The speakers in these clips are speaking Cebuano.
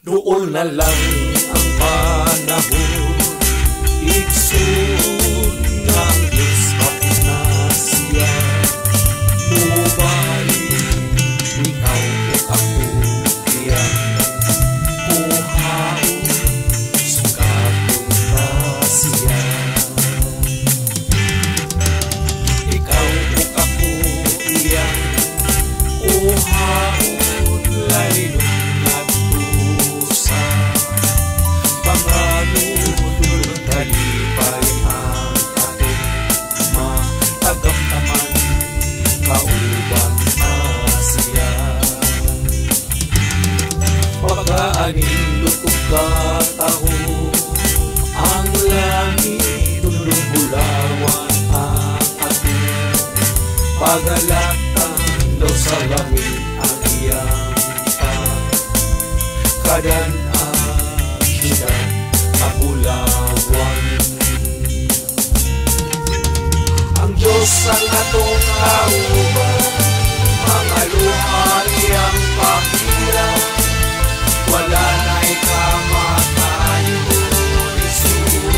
Duol na lang ang panahon, igsoon, nga ang Diyos hapit na siya. Mubalik, ikaw ug ako iyang kuhaon, sugaton ta siya. Ikaw ug ako iyang kuhaon, laynon ngadto sa panganod, kalipay ang atong matagamtaman, kauban ta siya. Pagkaanindot ug kataho ang langit, dulong bulawan ang atong pagalatan, daw sa langit ang iyang pagkadan-an, syudad kabulawan. Ang Diyos ang atong kauban, mga luha iyang pahiran, wala na'y kamatayon, igsoon.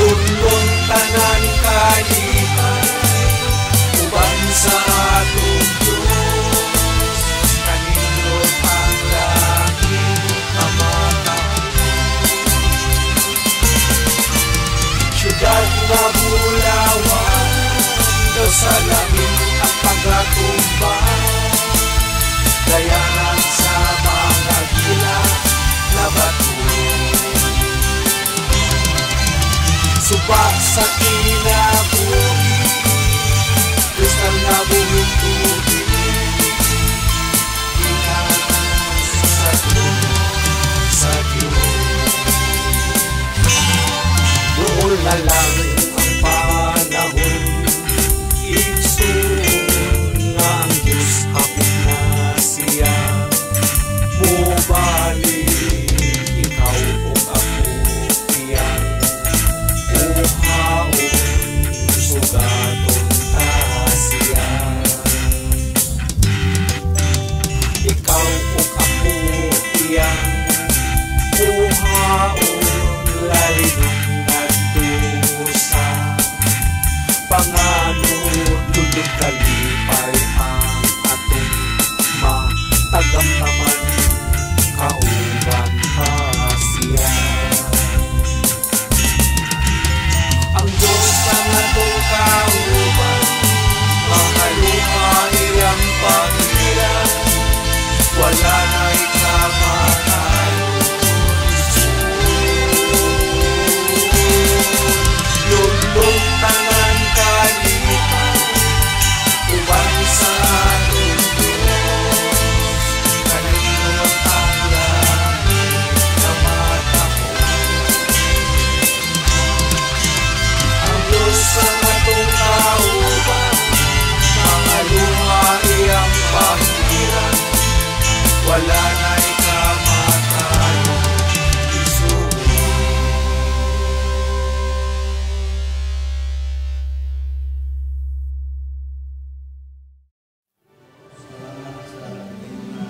Lunlun tanan kalipay, uban sa atong Diyos, kanindot ang langit kamatahon. Syudad nga bulawan, daw sa langit ang pagatumba, dayanan sa mga gila na bato. Suba sa kinabuhi, kristal na buhing tubig, gikan sa trono sa Diyos. Duol na lang ang panahon, igsoon, nga ang Diyos hapit na siya. Mubalik, ikaw ug ako iyang kuhaon, sugaton ta siya. Ikaw ug ako iyang kuhaon, laynon ngadto sa panganod, lulod kalipay ang atong matagamtaman, kauban ta siya. Ang Diyos ang atong kauban, mga luha iyang pahiran, wala na'y kamatayon, igsoon. Lunlun tanan kalipay, uban sa atong Diyos, kanindot ang langit na matahon. Ang Diyos ang atong kauban, mga luha iyang pahiran, wala na'y kamatayon, igsoon. Salamat sa gayuna.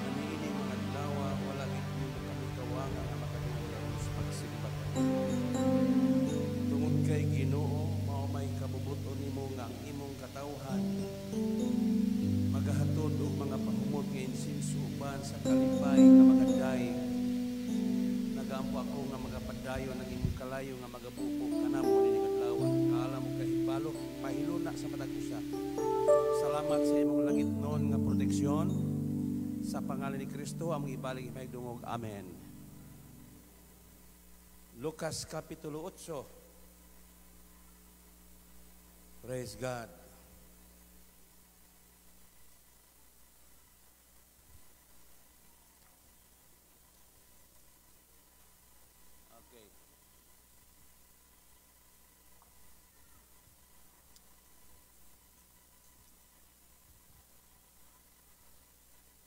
Kaniini mga adlaw, wala gid nimo kami kawanga nga makadungol aron sa pagsimba kanimo. Tungod kay Ginoo, mao may kabubuton nimo nga ang imong katawhan magahatod og mga pahumot nga insenso uban sa kalipay nga magaday. Nagaampo ako nga magapadayon ang imong kalayo nga magabuko kanamo nining adlaw. Kaalam mo kahibalo, pahiluna sa matag usa. Salamat sa imong langitnon nga proteksyon. Sa pangalan ni Kristo, among ibaling himay dungog. Amen. Lucas Kapitulo 8. Praise God. Okay.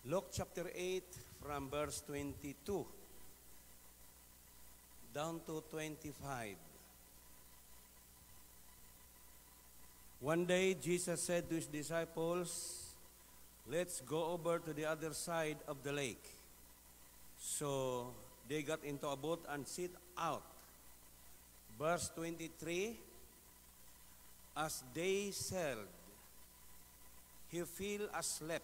Luke chapter 8 from verse 22 down to 25. One day, Jesus said to his disciples, "Let's go over to the other side of the lake." So they got into a boat and set out. Verse 23, as they sailed, he fell asleep.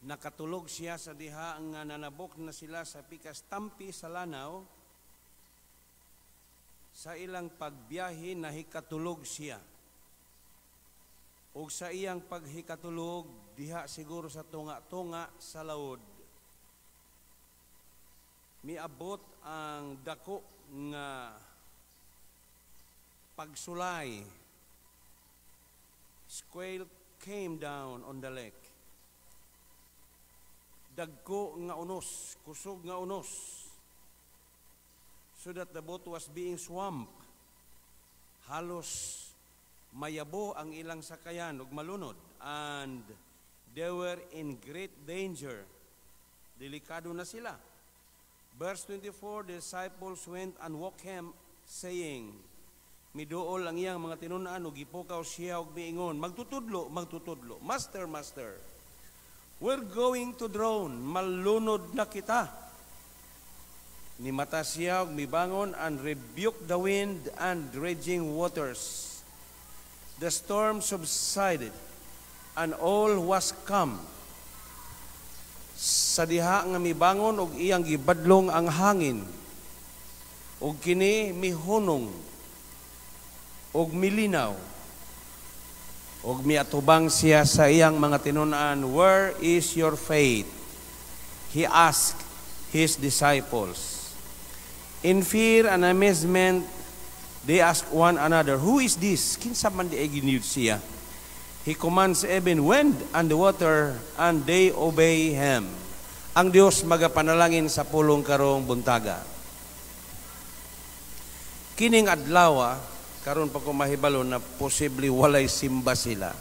Nakatulog siya sa diha nga nanabok na sila sa pikas tampi sa lanaw. Sa ilang pagbiyahe, nahikatulog siya. Ug sa iyang paghikatulog diha siguro sa tunga-tunga sa laod, miabot ang dako nga pagsulay. Squall came down on the lake. Dagko nga unos, kusog nga unos, so that the boat was being swamped. Halos mayabo ang ilang sakayan ug malunod, and they were in great danger. Delikado na sila. Verse 24, the disciples went and woke him, saying, miduol ang iyang mga tinun-an ug gipukaw siya og miingon, "Magtutudlo, magtutudlo, Master, Master, we're going to drown, malunod na kita." Nimata siya og mibangon and rebuked the wind and raging waters. The storm subsided and all was calm. Sa diha nga mibangon og iyang gibadlong ang hangin ug kini mihunong ug milinaw, ug miatubang siya sa iyang mga tinun-an. "Where is your faith?" he asked his disciples. In fear and amazement, they asked one another, "Who is this? Kinsa man diay gini siya? He commands even wind and the water, and they obey him." Ang Dios magapanalangin sa pulong karong buntaga. Kining adlaw, karon pa ko mahibalo na posible walay simba sila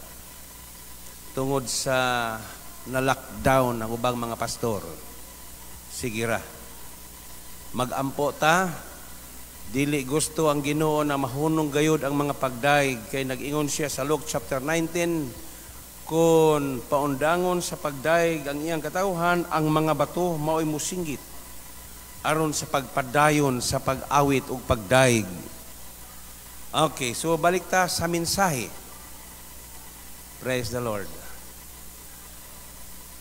tungod sa na lockdown ang ubang mga pastor. Sige ra. Magampo ta, dili gusto ang Ginoo na mahunong gayud ang mga pagdayeg kay nag-ingon siya sa Luke chapter 19, kung paundangon sa pagdayeg ang iyang katawhan, ang mga bato mao'y musinggit aron sa pagpadayon sa pag-awit ug pagdayeg. Okay, so balik ta sa mensahe. Praise the Lord.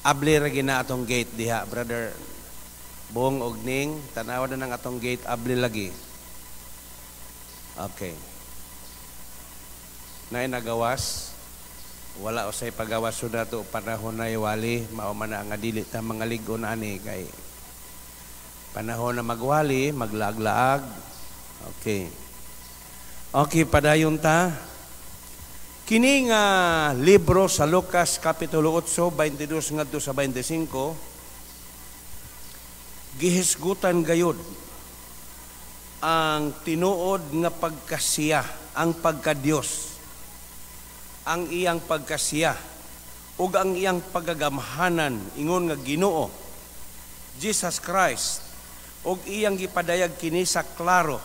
Abli ra gina atong gate diha, Brother Bong og Ning, tanawa na ng atong gate, abli lagi. Okay. Naay nagawas, wala usay pagawas so nato panahon na wali, mao man na nga dili ta mga lig-on ani kay panahon na magwali, maglaag-laag. Okay. Okay, padayon ta. Kini nga libro sa Lucas Kapitulo 8, 22 ngadto sa 25, gihisgutan gayud ang tinuod nga pagkasiya, ang pagkadiyos, ang iyang pagkasiya ug ang iyang pagagamhanan ingon nga Ginoo Jesus Christ, ug iyang gipadayag kini sa klaro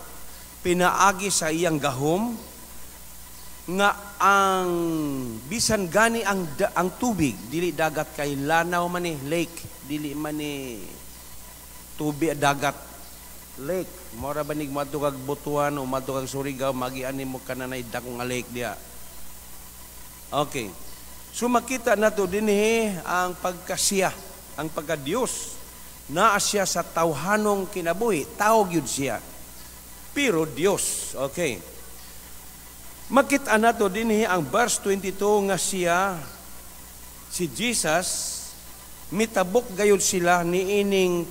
pinaagi sa iyang gahom nga ang bisan gani ang tubig, dili dagat kay lanaw man ni, lake, dili man ni tubig dagat, lake. Mora banig moadto kag Butuan o moadto kag Surigao, magian nimo kananay dako nga lake diha. Okay, so makita nato dinhi ang pagkasiya, ang pagkadiyos. Naa siya sa tawhanong kinabuhi, tao gyud siya pero Dios. Okay, makita nato dinhi ang verse 22 nga siya si Jesus mitabok gayud sila niining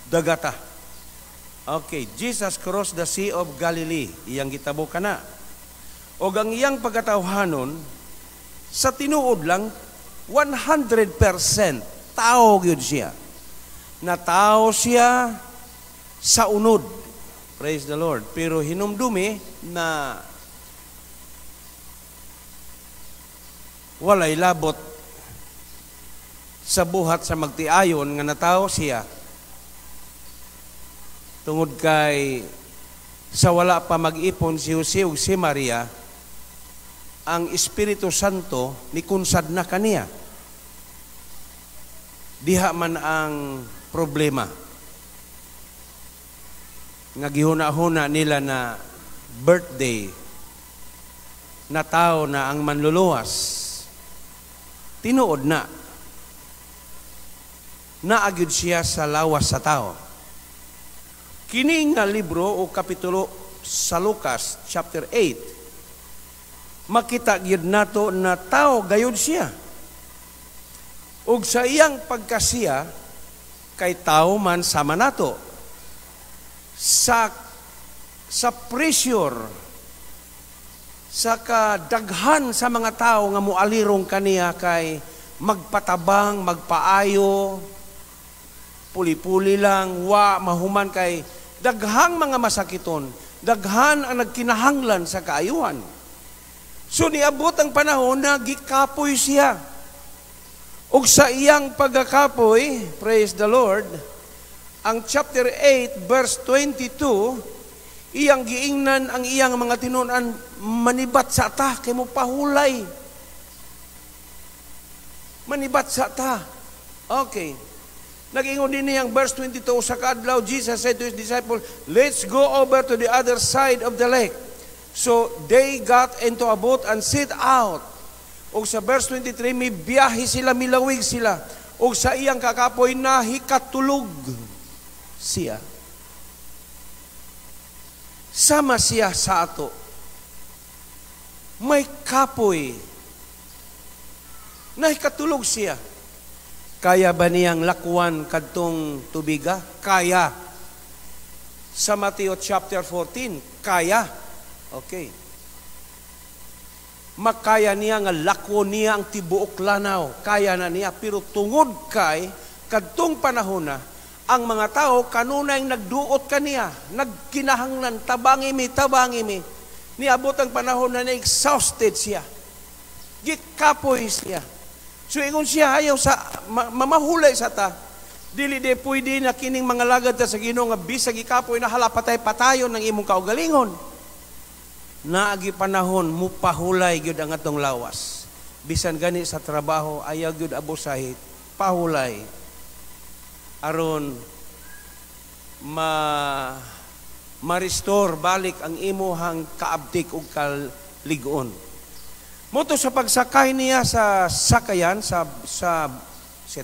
dagata. Okay, Jesus crossed the Sea of Galilee. Iyang gitabok kana. Og ang iyang pagkatawhanon, sa tinuod lang, 100% tao gyud siya. Natao siya sa unod. Praise the Lord. Pero hinumdumi na walay labot sa buhat sa magtiayon nga natao siya. Tungod kay sa wala pa mag-ipon si Jose ug si Maria, Ang Espiritu Santo nikunsad na kaniya. Diha man ang problema nga gihuna-huna nila na birthday na tao na ang Manluluwas. Tinuod na naa gyud siya sa lawas sa tao. Kini nga libro o kapitulo sa Lucas chapter 8, makita gyud nato na tao gayud siya. Ug sa iyang pagkasiya kay tao man sama nato. Sa pressure, sa kadaghan sa mga tao nga moalirong kaniya kay magpatabang, magpaayo, puli-puli lang, wa mahuman kay daghang mga masakiton, daghan ang nagkinahanglan sa kaayuhan. So niabot ang panahon na gikapoy siya. Ug sa iyang pagkakapoy, praise the Lord, ang chapter 8 verse 22, iyang giingnan ang iyang mga tinunan, "Manibat sa ta kay mo pahulay. Manibat sa ta." Okay. Nag-ingon din niyang verse 22, sa kaadlaw, Jesus said to his disciple, "Let's go over to the other side of the lake." So they got into a boat and set out. O sa verse 23, may biyahe sila, milawig sila. O sa iyang kakapoy, nahikatulog siya. Sama siya sa ato. May kapoy. Nahikatulog siya. Kaya ba niyang lakwan kadtong tubiga? Kaya. Sa Mateo chapter 14, kaya. Okay. Makaya niya nga lakwon niya ang tibuok lanaw. Kaya na niya. Pero tungod kay kadtong panahon na, ang mga tao kanunay nagduot kaniya, nagkinahanglan, "Tabangi mi, tabangi mi." Niabot ang panahon na na-exhausted siya. Gikapoy siya. So ingon siya, "Ayaw sa mamahulay sa ta." Dili de pwede na kining mga lagad ta sa Ginoo nga bisag gikapoy na, hala, patay patayon ng imong kaugalingon. Naagi panahon mupahulay gyud ang atong lawas. Bisan gani sa trabaho, ayaw gyud abusahi, pahulay. Aron ma ma-restore balik ang imuhang kaabtik ug kalig-on. Mao to sa pagsakay niya sa sakayan, sa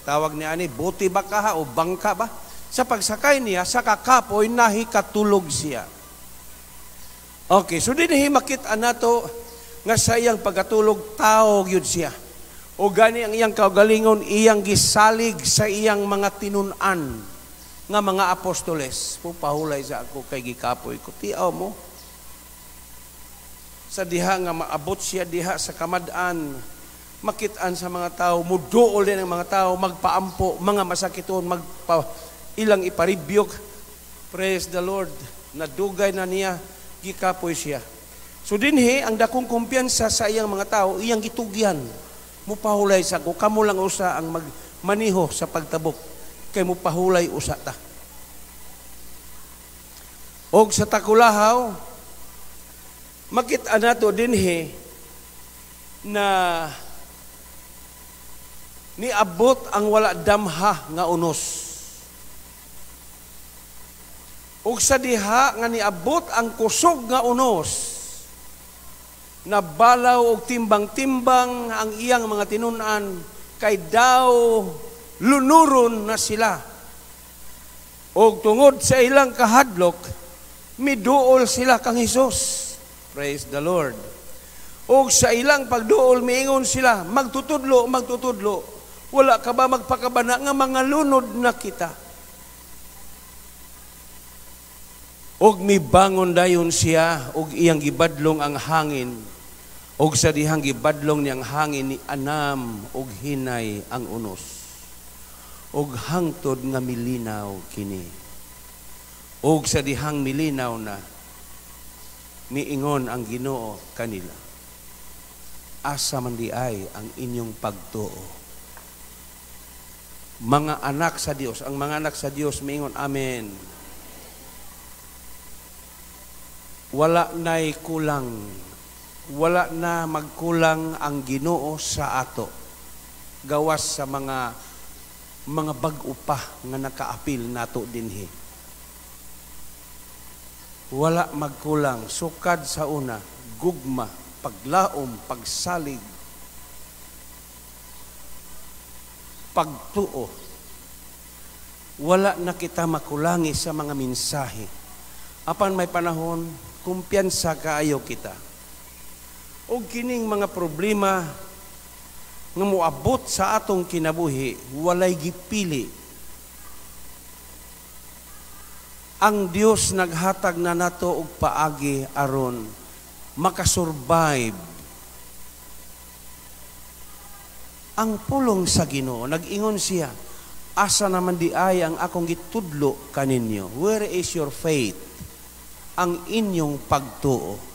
tawag niya ani bote ba kaha o bangka ba? Sa pagsakay niya sa kakapoy, nahikatulog siya. Okay, so dinhi makita nato nga sa iyang pagkatulog, tao gyud siya. O gani ang iyang kaugalingon iyang gisalig sa iyang mga tinun-an nga mga apostoles. "Pahulay sa ako kay gikapoy ko." Tiaw mo. Sa diha nga maabot siya diha sa kamad-an, makitaan sa mga tao, muduol din ang mga tao, magpaampo, mga masakiton, magpa, ilang iparibyok. Praise the Lord. Nadugay na niya, gikapoy siya. So dinhi, ang dakong kumpiyansa sa iyang mga tao, iyang gitugyan. "Mupahulay sa ko, kamo lang usa ang magmaniho sa pagtabok, kay mupahulay usa ta." Og sa takulahaw, makita nato dinhi na niabot ang wala damha nga unos. Ug sa diha nga niabot ang kusog nga unos, nabalaw og timbang-timbang ang iyang mga tinun-an kay daw lunuron na sila. Og tungod sa ilang kahadlok, miduol sila kang Hesus. Praise the Lord. Og sa ilang pagduol, miingon sila, "Magtutudlo, Magtutudlo, wala ka ba magpakabana nga mga lunod na kita?" Og mibangon dayon siya og iyang gibadlong ang hangin. Og sa dihang gibadlong niyang hangin, ni anam og hinay ang unos. Og hangtod nga milinaw kini. Og sa dihang milinaw na, miingon ang Ginoo kanila, "Asa man di ay ang inyong pagtuo?" Mga anak sa Dios, ang mga anak sa Dios miingon, "Amen." Wala na'y kulang Wala na magkulang ang Ginoo sa ato. Gawas sa mga bag-o pa nga nakaapil nato dinhi. Wala magkulang sukad sa una, gugma, paglaom, pagsalig, pagtuo. Wala na kita makulangi sa mga mensahe. Apan may panahon, kumpiyansa kaayo kita. O kining mga problema nga moabot sa atong kinabuhi, walay gipili. Ang Dios naghatag na nato og paagi aron makasurvive. Ang pulong sa Ginoo, nag-ingon siya, asa naman di ay ang akong gitudlo kaninyo? Where is your faith? Ang inyong pagtuo.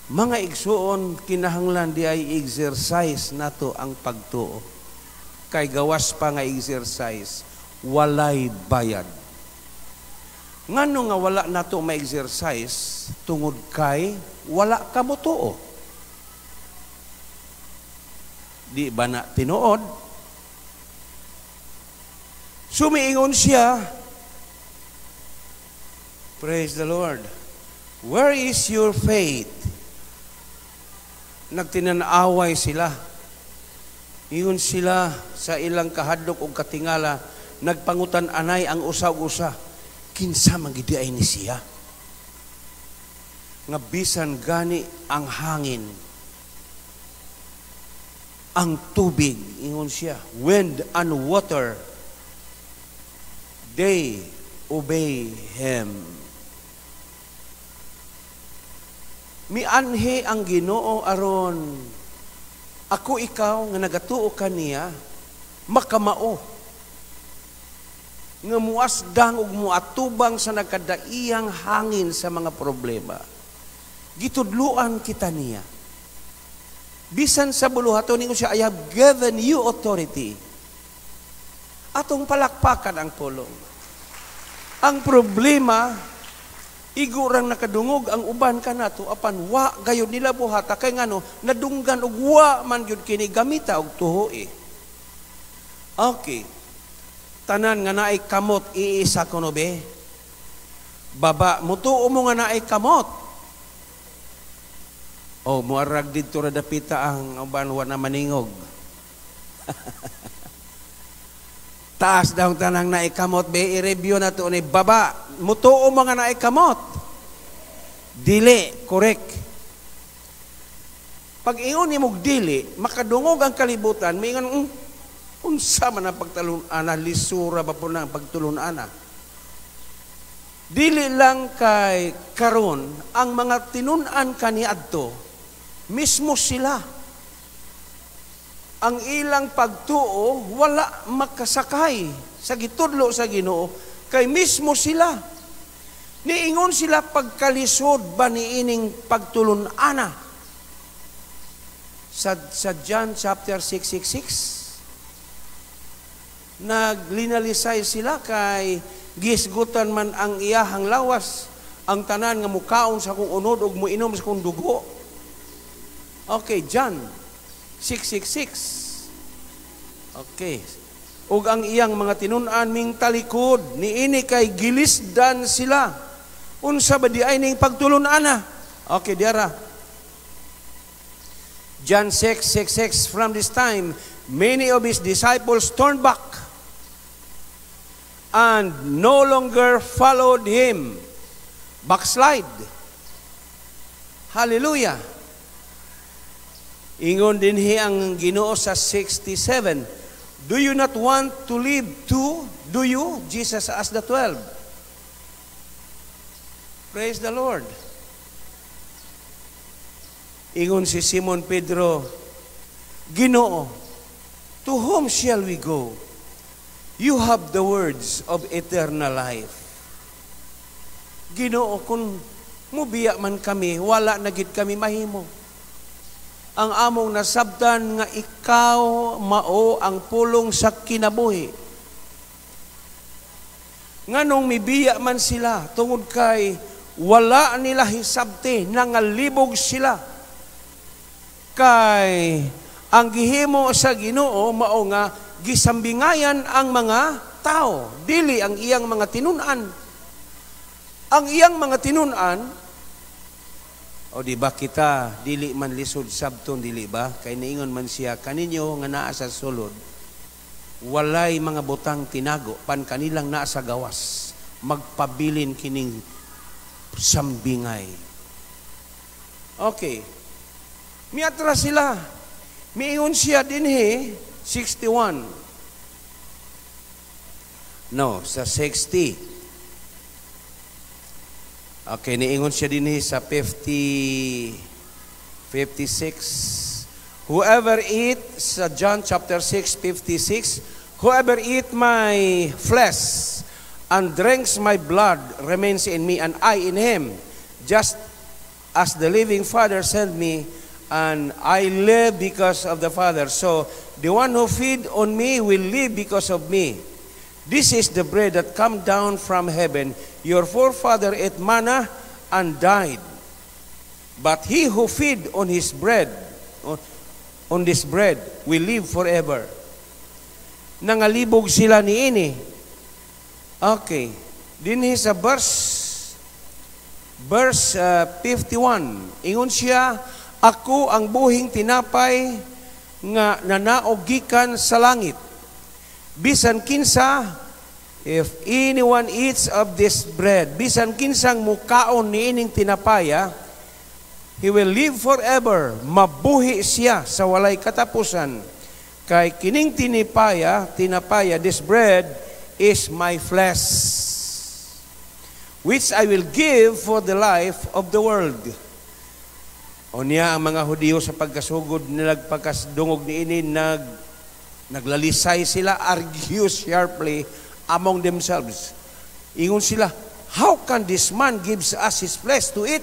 Mga igsuon, kinahanglan di ay exercise nato ang pagtuo. Kay gawas pa nga exercise, walay bayad. Ngano nga wala nato ma-exercise tungod kay wala ka motuo. Di ba na tinuod? Sumiingon siya, praise the Lord, where is your faith? Nagtinanaway sila. Ingon sila sa ilang kahadlok o katingala, nagpangutan anay ang usa-usa, kinsa man gid ay ni siya? Nga bisan gani ang hangin, ang tubig, ingon siya, wind and water, they obey him. Mianhi ang Ginoo aron ako ikaw nga nagatuo kaniya makamao nga muasdang ug muatubang sa nagkadaiyang hangin sa mga problema. Gitudluan kita niya. Bisan sa buluhaton ningon siya, I have given you authority. Atong palakpakan ang pulong. Ang problema, igurang nakadungog ang uban kanato apan wa gayud nila buhata kay ngano nadunggan og wa man gyud kini gamita og tuhoe. Okay. Tanan nga naay kamot iisa kuno be. Baba mutuo mo nga naay kamot. Oh, muarag didto ra dapita ang uban wa na maningog. Taas daw tanang naay kamot be, i-review na to ni baba. Mutuo mo nga naay kamot. Dili, correct. Pag ingon nimog dili, makadungog ang kalibutan, maingon unsa man ang pagtalun-ana, lisura ba po na ang pagtulun-ana? Dili lang kay karon ang mga tinun-an kaniadto, mismo sila. Ang ilang pagtuo wala makasakay sa gitudlo sa Ginoo kay mismo sila. Niingon sila pagkalisod ba niining pagtulun-ana. Sa John chapter 6:66, naglinalisay sila kay gisgutan man ang iyahang lawas, ang tanan nga mukaon sa akong unod ug muinom sa akong dugo. Okay, John 6:66. Okay. Ug ang iyang mga tinun-an ming talikod niini kay gilisdan sila. Unsa ba di ay ning pagtulun-ana? Okay, diara. John 6:66, from this time many of his disciples turned back and no longer followed him. Backslide. Hallelujah. Ingon dinhi ang Ginoo sa 67. Do you not want to live too? Do you? Jesus asked the 12. Praise the Lord. Ingon si Simon Pedro, Ginoo, to whom shall we go? You have the words of eternal life. Ginoo, kung mubiya man kami, wala na gid kami mahimo. Ang among nasabtan nga ikaw mao ang pulong sa kinabuhi. Nganong mibiya man sila tungod kay Wala nila hisabti, nangalibog sila. Kay ang gihimo sa Ginoo mao nga gisambingayan ang mga tao, dili ang iyang mga tinun-an. Ang iyang mga tinun-an, o di ba kita dili man lisod sabton, dili ba? Kay niingon man siya kaninyo nga naa sa sulod, walay mga butang tinago pan kanilang naa sa gawas, magpabilin kining sambingay. Okay. Miatras sila. Miingon siya dinhi 61. No, sa 60. Okay, niingon siya dinhi sa 50 56. Whoever eat, sa John chapter 6, 56, "Whoever eat my flesh and drinks my blood remains in me and I in him. Just as the living Father sent me and I live because of the Father, so the one who feed on me will live because of me. This is the bread that come down from heaven. Your forefather ate manna and died. But he who feed on his bread, on this bread, will live forever." Nangalibog sila niini. Okay. Dinhi sa verse 51. Ingon siya, "Ako ang buhing tinapay nga nanaog gikan sa langit. Bisan kinsa, if anyone eats of this bread, bisan kinsang mukaon niining tinapaya, he will live forever." Mabuhi siya sa walay katapusan. Kay kining tinapaya, this bread is my flesh, which I will give for the life of the world. O niya ang mga Hudiyo sa pagkasugod nilag pagkasdungog niini, naglalisay sila, argue sharply among themselves. Ingon sila, "How can this man gives us his flesh to eat?"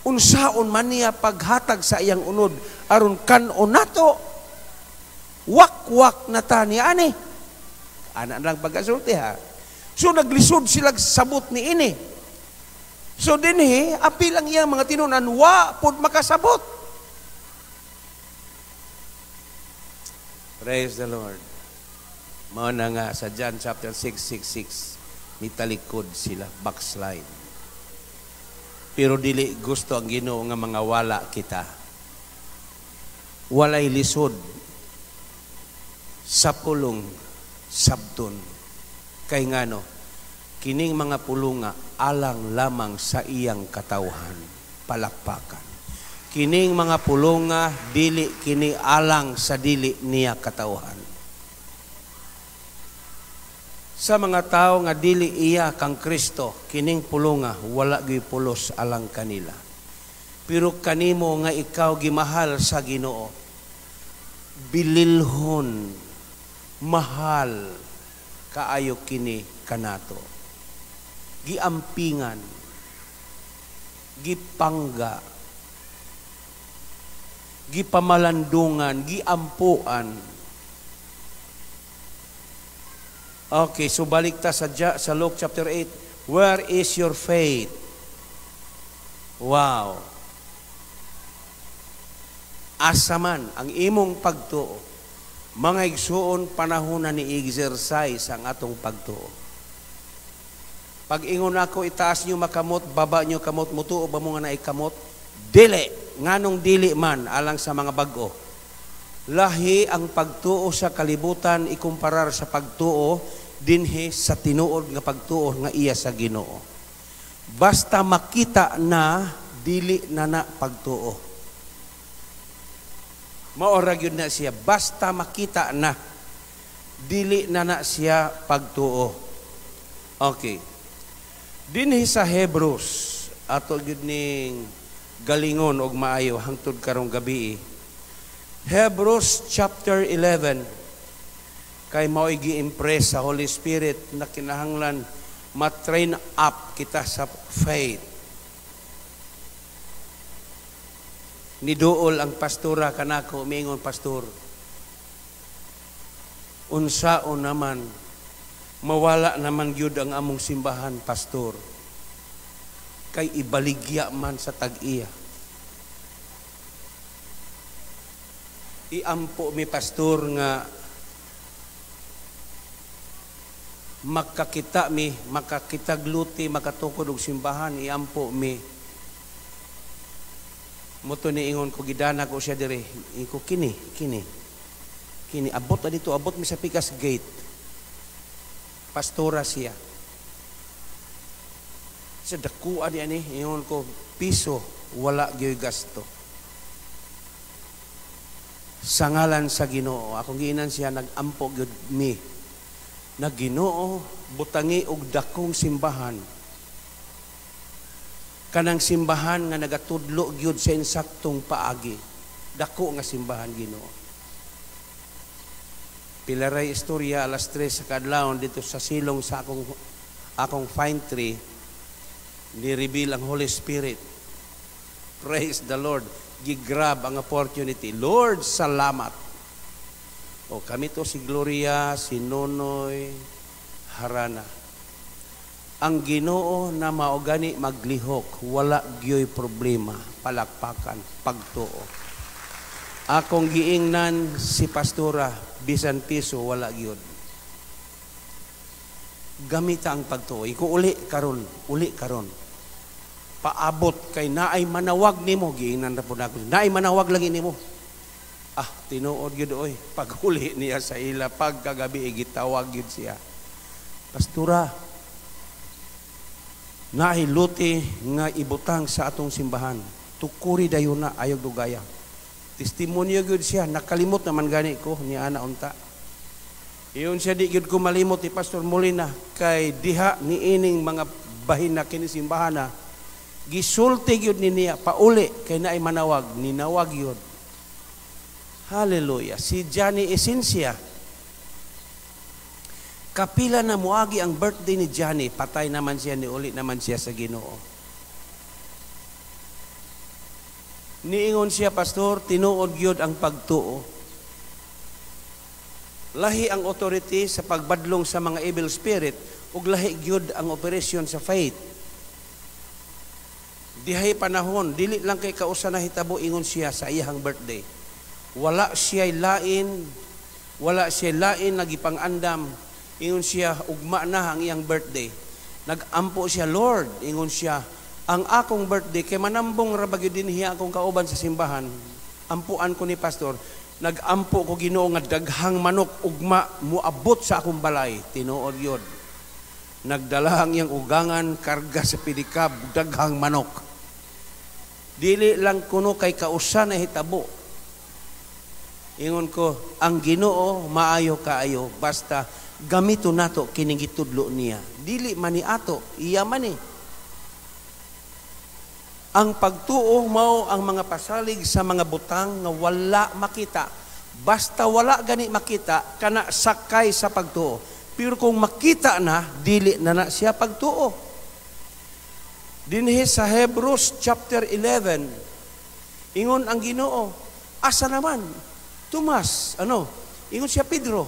Unsaon man niya paghatag sa iyang unod aron kan-on nato? Wakwak na ta niya ani. Ana lang pagkasulti ha. So naglisod sila sabot ni ini. So dinhi apil ang iyang mga tinunan, wa pud makasabot. Praise the Lord. Mao na nga sa John chapter 6, 6, 6, nitalikod sila, backslide. Pero dili gusto ang Ginoo nga mga wala kita. Walay lisod sa pulong sabton. Kay ngano, kining mga pulunga alang lamang sa iyang katawhan, palakpakan. Kining mga pulunga dili kini alang sa dili niya katawhan. Sa mga tao nga dili iya kang Kristo, kining pulunga wala gyud pulos alang kanila. Pero kanimo nga ikaw gimahal sa Ginoo, bililhon, mahal kaayo kini kanato. Giampingan, gipangga, gipamalandungan, giampuan. Okay, so balik ta sa Luke chapter 8. Where is your faith? Wow. Asa man ang imong pagtuo? Mga igsuon, panahon na ni exercise ang atong pagtuo. Pag ingon ako, itaas nyo makamot, baba nyo kamot, mutuo ba mo nga naikamot? Dili. Nganong dili man alang sa mga bag-o? Lahi ang pagtuo sa kalibutan ikumparar sa pagtuo dinhi sa tinuod nga pagtuo nga iya sa Ginoo. Basta makita na, dili na na pagtuo. Maora gyud na siya, basta makita na, dili na na siya pagtuo. Okay. Dinhi sa Hebrews, ato gyud ning galingon og maayo hangtod karong gabi. Hebrews chapter 11, kay mao'y gi-impress sa Holy Spirit na kinahanglan ma-train up kita sa faith. Niduol ang pastora kanako, miingon, "Pastor, unsaon naman mawala naman gyud ang among simbahan, pastor?" Kay ibaligya man sa tag-iya. Iampo mi, pastor, nga makakita mi, makakitag luti, makatukod og simbahan, iampo mi. Moto ni ingon ko, gidana ko siya dire. Ingon ko, kini, kini. Kini, abot na dito, abot mi sa Pikas Gate. Pastora siya. Sa dakuan niya ni, ingon ko, piso, wala gyoy gasto. Sa ngalan sa Ginoo, akong giinan siya, nagampo gyud mi. Na Ginoo, butangi og dakong simbahan. Kanang simbahan nga nagatudlo gyud sa insaktong paagi. Dako nga simbahan, Ginoo. Pilaray istorya, alas 3 sa kadlawon dito sa silong sa akong fine tree, ni-reveal ang Holy Spirit. Praise the Lord. Gigrab ang opportunity. Lord, salamat. O kami to si Gloria, si Nonoy, Harana. Ang Ginoo na maugani maglihok, wala gyoy problema, palakpakan, pagtuo. Akong giingnan si pastora, bisan piso wala gyud. Gamita ang pagtuo. Iko uli karon, uli karon. Paabot kay naay manawag nimo, giingnan na po nako. Naay manawag lagi nimo. Ah, tinuod gyud oy. Paghuli niya sa ila, pagkagabi gitawag gyud siya. Pastora, naay luti nga ibutang sa atong simbahan. Tukuri dayon na, ayog dugaya. Testimonyo gyud siya, nakalimot naman gani ko ni ana unta. Iyon siya, di gyud ko malimot ni Pastor Molina kay diha niining mga bahin na kini simbahan na gisulti gyud ni niya pauli kay naay manawag, ninawag gyud. Hallelujah. Si Johnny Esencia, kapila na muagi ang birthday ni Johnny, patay naman siya, niuli naman siya sa Ginoo. Niingon siya, pastor, tinuod gyud ang pagtuo. Lahi ang authority sa pagbadlong sa mga evil spirit ug lahi gyud ang operation sa faith. Dihay panahon, dili lang kay kausa na hitabo, ingon siya sa iyang birthday. Wala siya lain, wala siya lain nagipang-andam. Ingon siya, ugma na ang iyang birthday. Nagampo siya, Lord, ingon siya, ang akong birthday, kay manambong ra ba gyud dinhi akong kauban sa simbahan, ampuan ko ni pastor, nagampo ko Ginoo nga daghang manok ugma moabot sa akong balay. Tinuod yun. Nagdala ang iyang ugangan, karga sa pedicab, daghang manok. Dili lang kuno kay kausa na hitabo. Ingon ko, ang Ginoo maayo kaayo, basta gamito nato kining gitudlo niya. Dili man ni ato, iya man ni. Ang pagtuo mao ang mga pasalig sa mga butang nga wala makita. Basta wala gani makita, kana sakay sa pagtuo. Pero kung makita na, dili na na siya pagtuo. Dinhi sa Hebrews chapter 11, ingon ang Ginoo, asa naman? Tomas, ano? Ingon siya Pedro,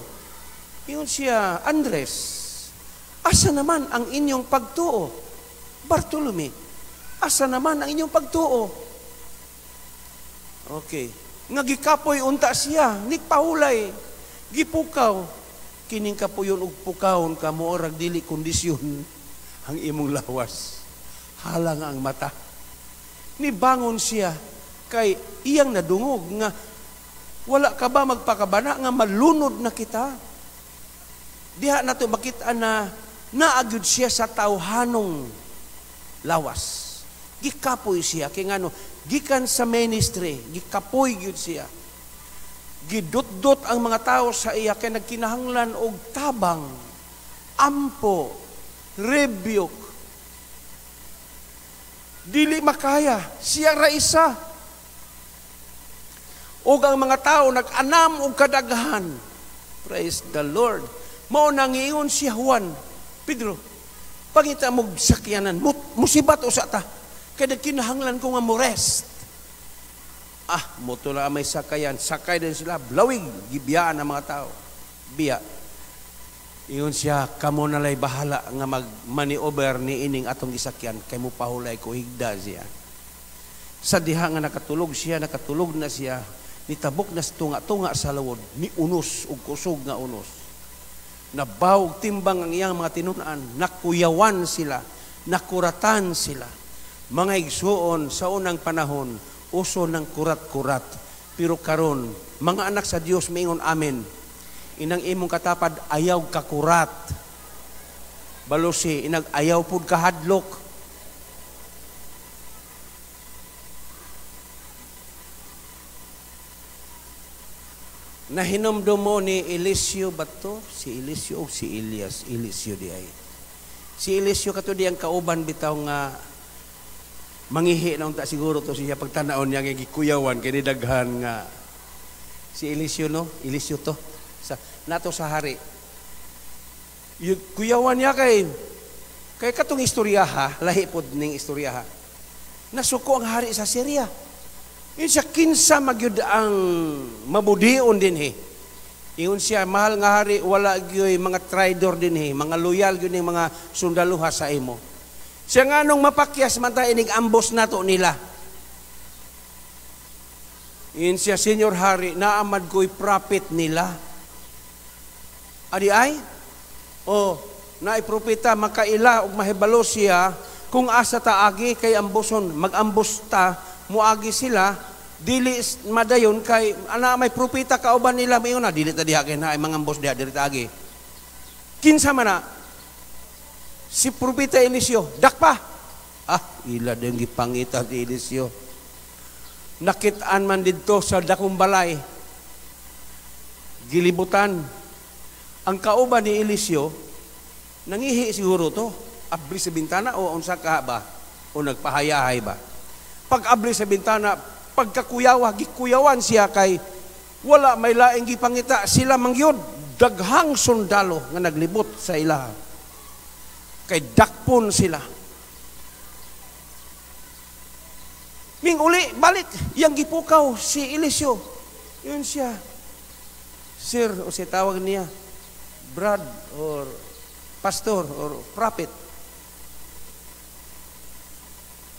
ingon siya Andres, asa naman ang inyong pagtuo? Bartolome, asa naman ang inyong pagtuo? Okay. Nga gikapoy unta siya, nigpahulay, gipukaw. Kining kapuyon og pukawon ka mo orag dili kondisyon ang imong lawas. Halang ang mata. Nibangon siya kay iyang nadungog nga wala ka ba magpakabana nga malunod na kita. Diha nato makita na naagyud siya sa tawhanong lawas. Gikapoy siya kay ngano gikan sa ministry, gikapoy gyud siya. Gidutdot ang mga tao sa iya kay nagkinahanglan og tabang, ampo, rebuke. Dili makaya, siya ra isa. Og ang mga tao nag-anam og kadaghan. Praise the Lord. Mao nang ingon si Juan, Pedro, pangita mo sakyanan, musibat usa ta. Kay nagkinahanglan ko nga mo rest. Ah, moto na may sakayan. Sakay din sila. Blawig, gibiyaan ang mga tao. Biya. Ingon siya, kamo nalay bahala nga mag-maniover ni ining atong gisakyan kay mo pahulay ko higda siya. Sa diha nga nakatulog siya, nakatulog na siya, nitabok na sa tunga-tunga sa lawod, ni unos ug kusog nga unos. Nabaw timbang ang iyang mga tinun-an, nakuyawan sila, nakuratan sila. Mga igsuon sa unang panahon, uso ng kurat-kurat. Pero karon, mga anak sa Dios miingon amen. Inang imong katapad ayaw kakurat. Balusi inag ayaw pud kahadlok. Nahinomdom mo ni Eliseo ba to? Si Eliseo o si Elias? Eliseo di ay. Si Eliseo kato di ang kauban bitaw nga mangihi na unta siguro to siya pagtanaon niya nga gikuyawan kini daghan nga si Eliseo no? Eliseo to. Sa nato sa hari. Kuyawan niya kay katong istorya ha, lahi pod ning istorya ha. Nasuko ang hari sa Syria. Yun siya, kinsa magyud ang mabudion dinhi. Ingon siya, mahal nga hari, wala gyoy mga traidor dinhi, mga loyal gyud ning mga sundaluha sa imo. Siya nga nung mapakyas man ta inig ambos nato nila. Ingon siya, Senyor Hari, naamad ko'y prophet nila. Adi ay? O, naay propeta makaila og mahibalo siya kung asa ta agi kay amboson, magambos ta, muagi sila, dili madayon kay ana may propeta kauban nila mayon na dili ta diha kay naay mga ambos diha dili ta agi. Kinsa man na? Si propeta Eliseo, dakpa. Ah, ila din gipangita si Eliseo. Nakit-an man didto sa dakong balay. Gilibutan. Ang kauban ni Eliseo, nangihi siguro to. Abri sa bintana o unsa ka ba? O nagpahayahay ba? Pag abri sa bintana, pagkakuyawa, gikuyawan siya kay wala may laing gipangita sila mangyod. Daghang sundalo nga naglibot sa ilaha. Kay dakpon sila. Ming uli, balik, yang gipukaw si Eliseo. Yun siya. Sir, o si tawag niya, Brad or pastor or prophet.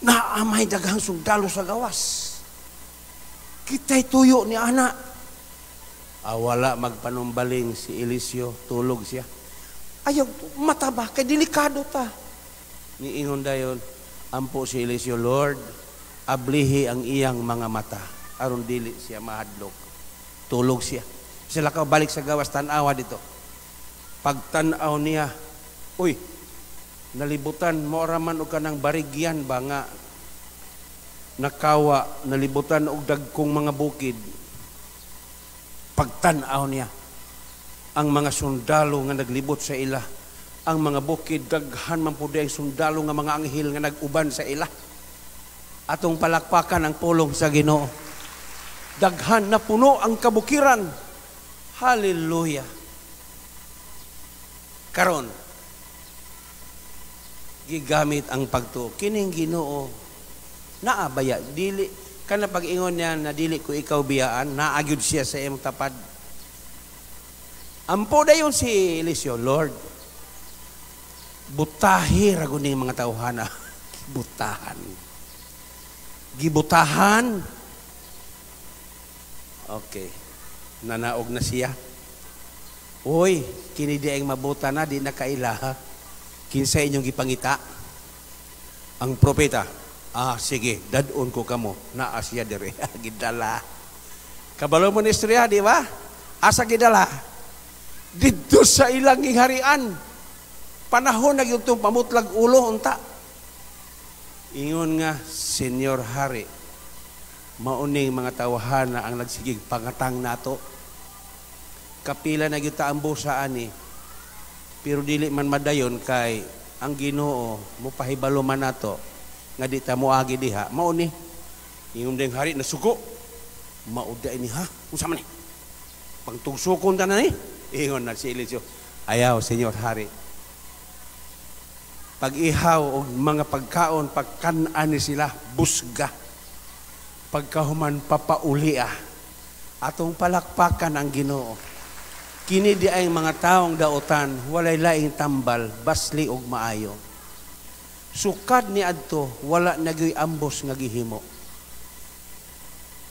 Naamay daghang sundalo sa gawas. Kita'y tuyo ni ana. Wala magpanumbaling si Eliseo, tulog siya. Ayaw, mataba, kay delikado ta. Niingon dayon, ampo si Eliseo, Lord, ablihi ang iyang mga mata, aron dili siya mahadlok. Tulog siya. Sila ka balik sa gawas, tanawa dito. Pagtanaw niya, uy, nalibutan, maura man og kanang barigyan ba nga nakawa, nalibutan og dagkong mga bukid. Pagtanaw niya, ang mga sundalo nga naglibot sa ila, ang mga bukid, daghan man pud ang sundalo nga mga anghel nga nag-uban sa ila. Atong palakpakan ang pulong sa Ginoo. Daghan na puno ang kabukiran. Hallelujah. Karon, gigamit ang pagtuo. Kining Ginoo, naabaya, dili, kana pag-ingon niya na dili ko ikaw biyaan, naagyod siya sa imong tapad. Ampo dayon si Eliseo, Lord, butahi ra gud ning mga tawhana. Butahan. Gibutahan. Okay. Nanaog na siya. Uy, kini di ang mabuta na, di na kaila. Kinsa inyong gipangita? Ang propeta. Ah, sige, dadon ko kamo. Naa siya dire. Gidala. Kabalo mo ni istorya, di ba? Asa gidala? Didto sa ilang giharian. Panahon na gyud tong pamutlag ulo unta. Ingon nga, Senyor Hari, mauning mga tawhana ang nagsigig pangatang nato. Kapila na gyud ta ang busa ani. Pero dili man madayon kay ang Ginoo mopahibalo man nato nga di ta moagi diha. Mao ni. Ingon ding hari nasuko. Mao di ni ha. Unsa man ni? Pangtugsukon ta na ni. Ingon na si Eliseo. Ayaw, Senyor Hari. Pag-ihaw og mga pagkaon, pagkan-an ni sila, busga. Pagkahuman papaulia. Atong palakpakan ang Ginoo. Kini di ay mga taong daotan, walay laing tambal, basli og maayo. Sukad ni adto, wala na gyoy ambos nga gihimo.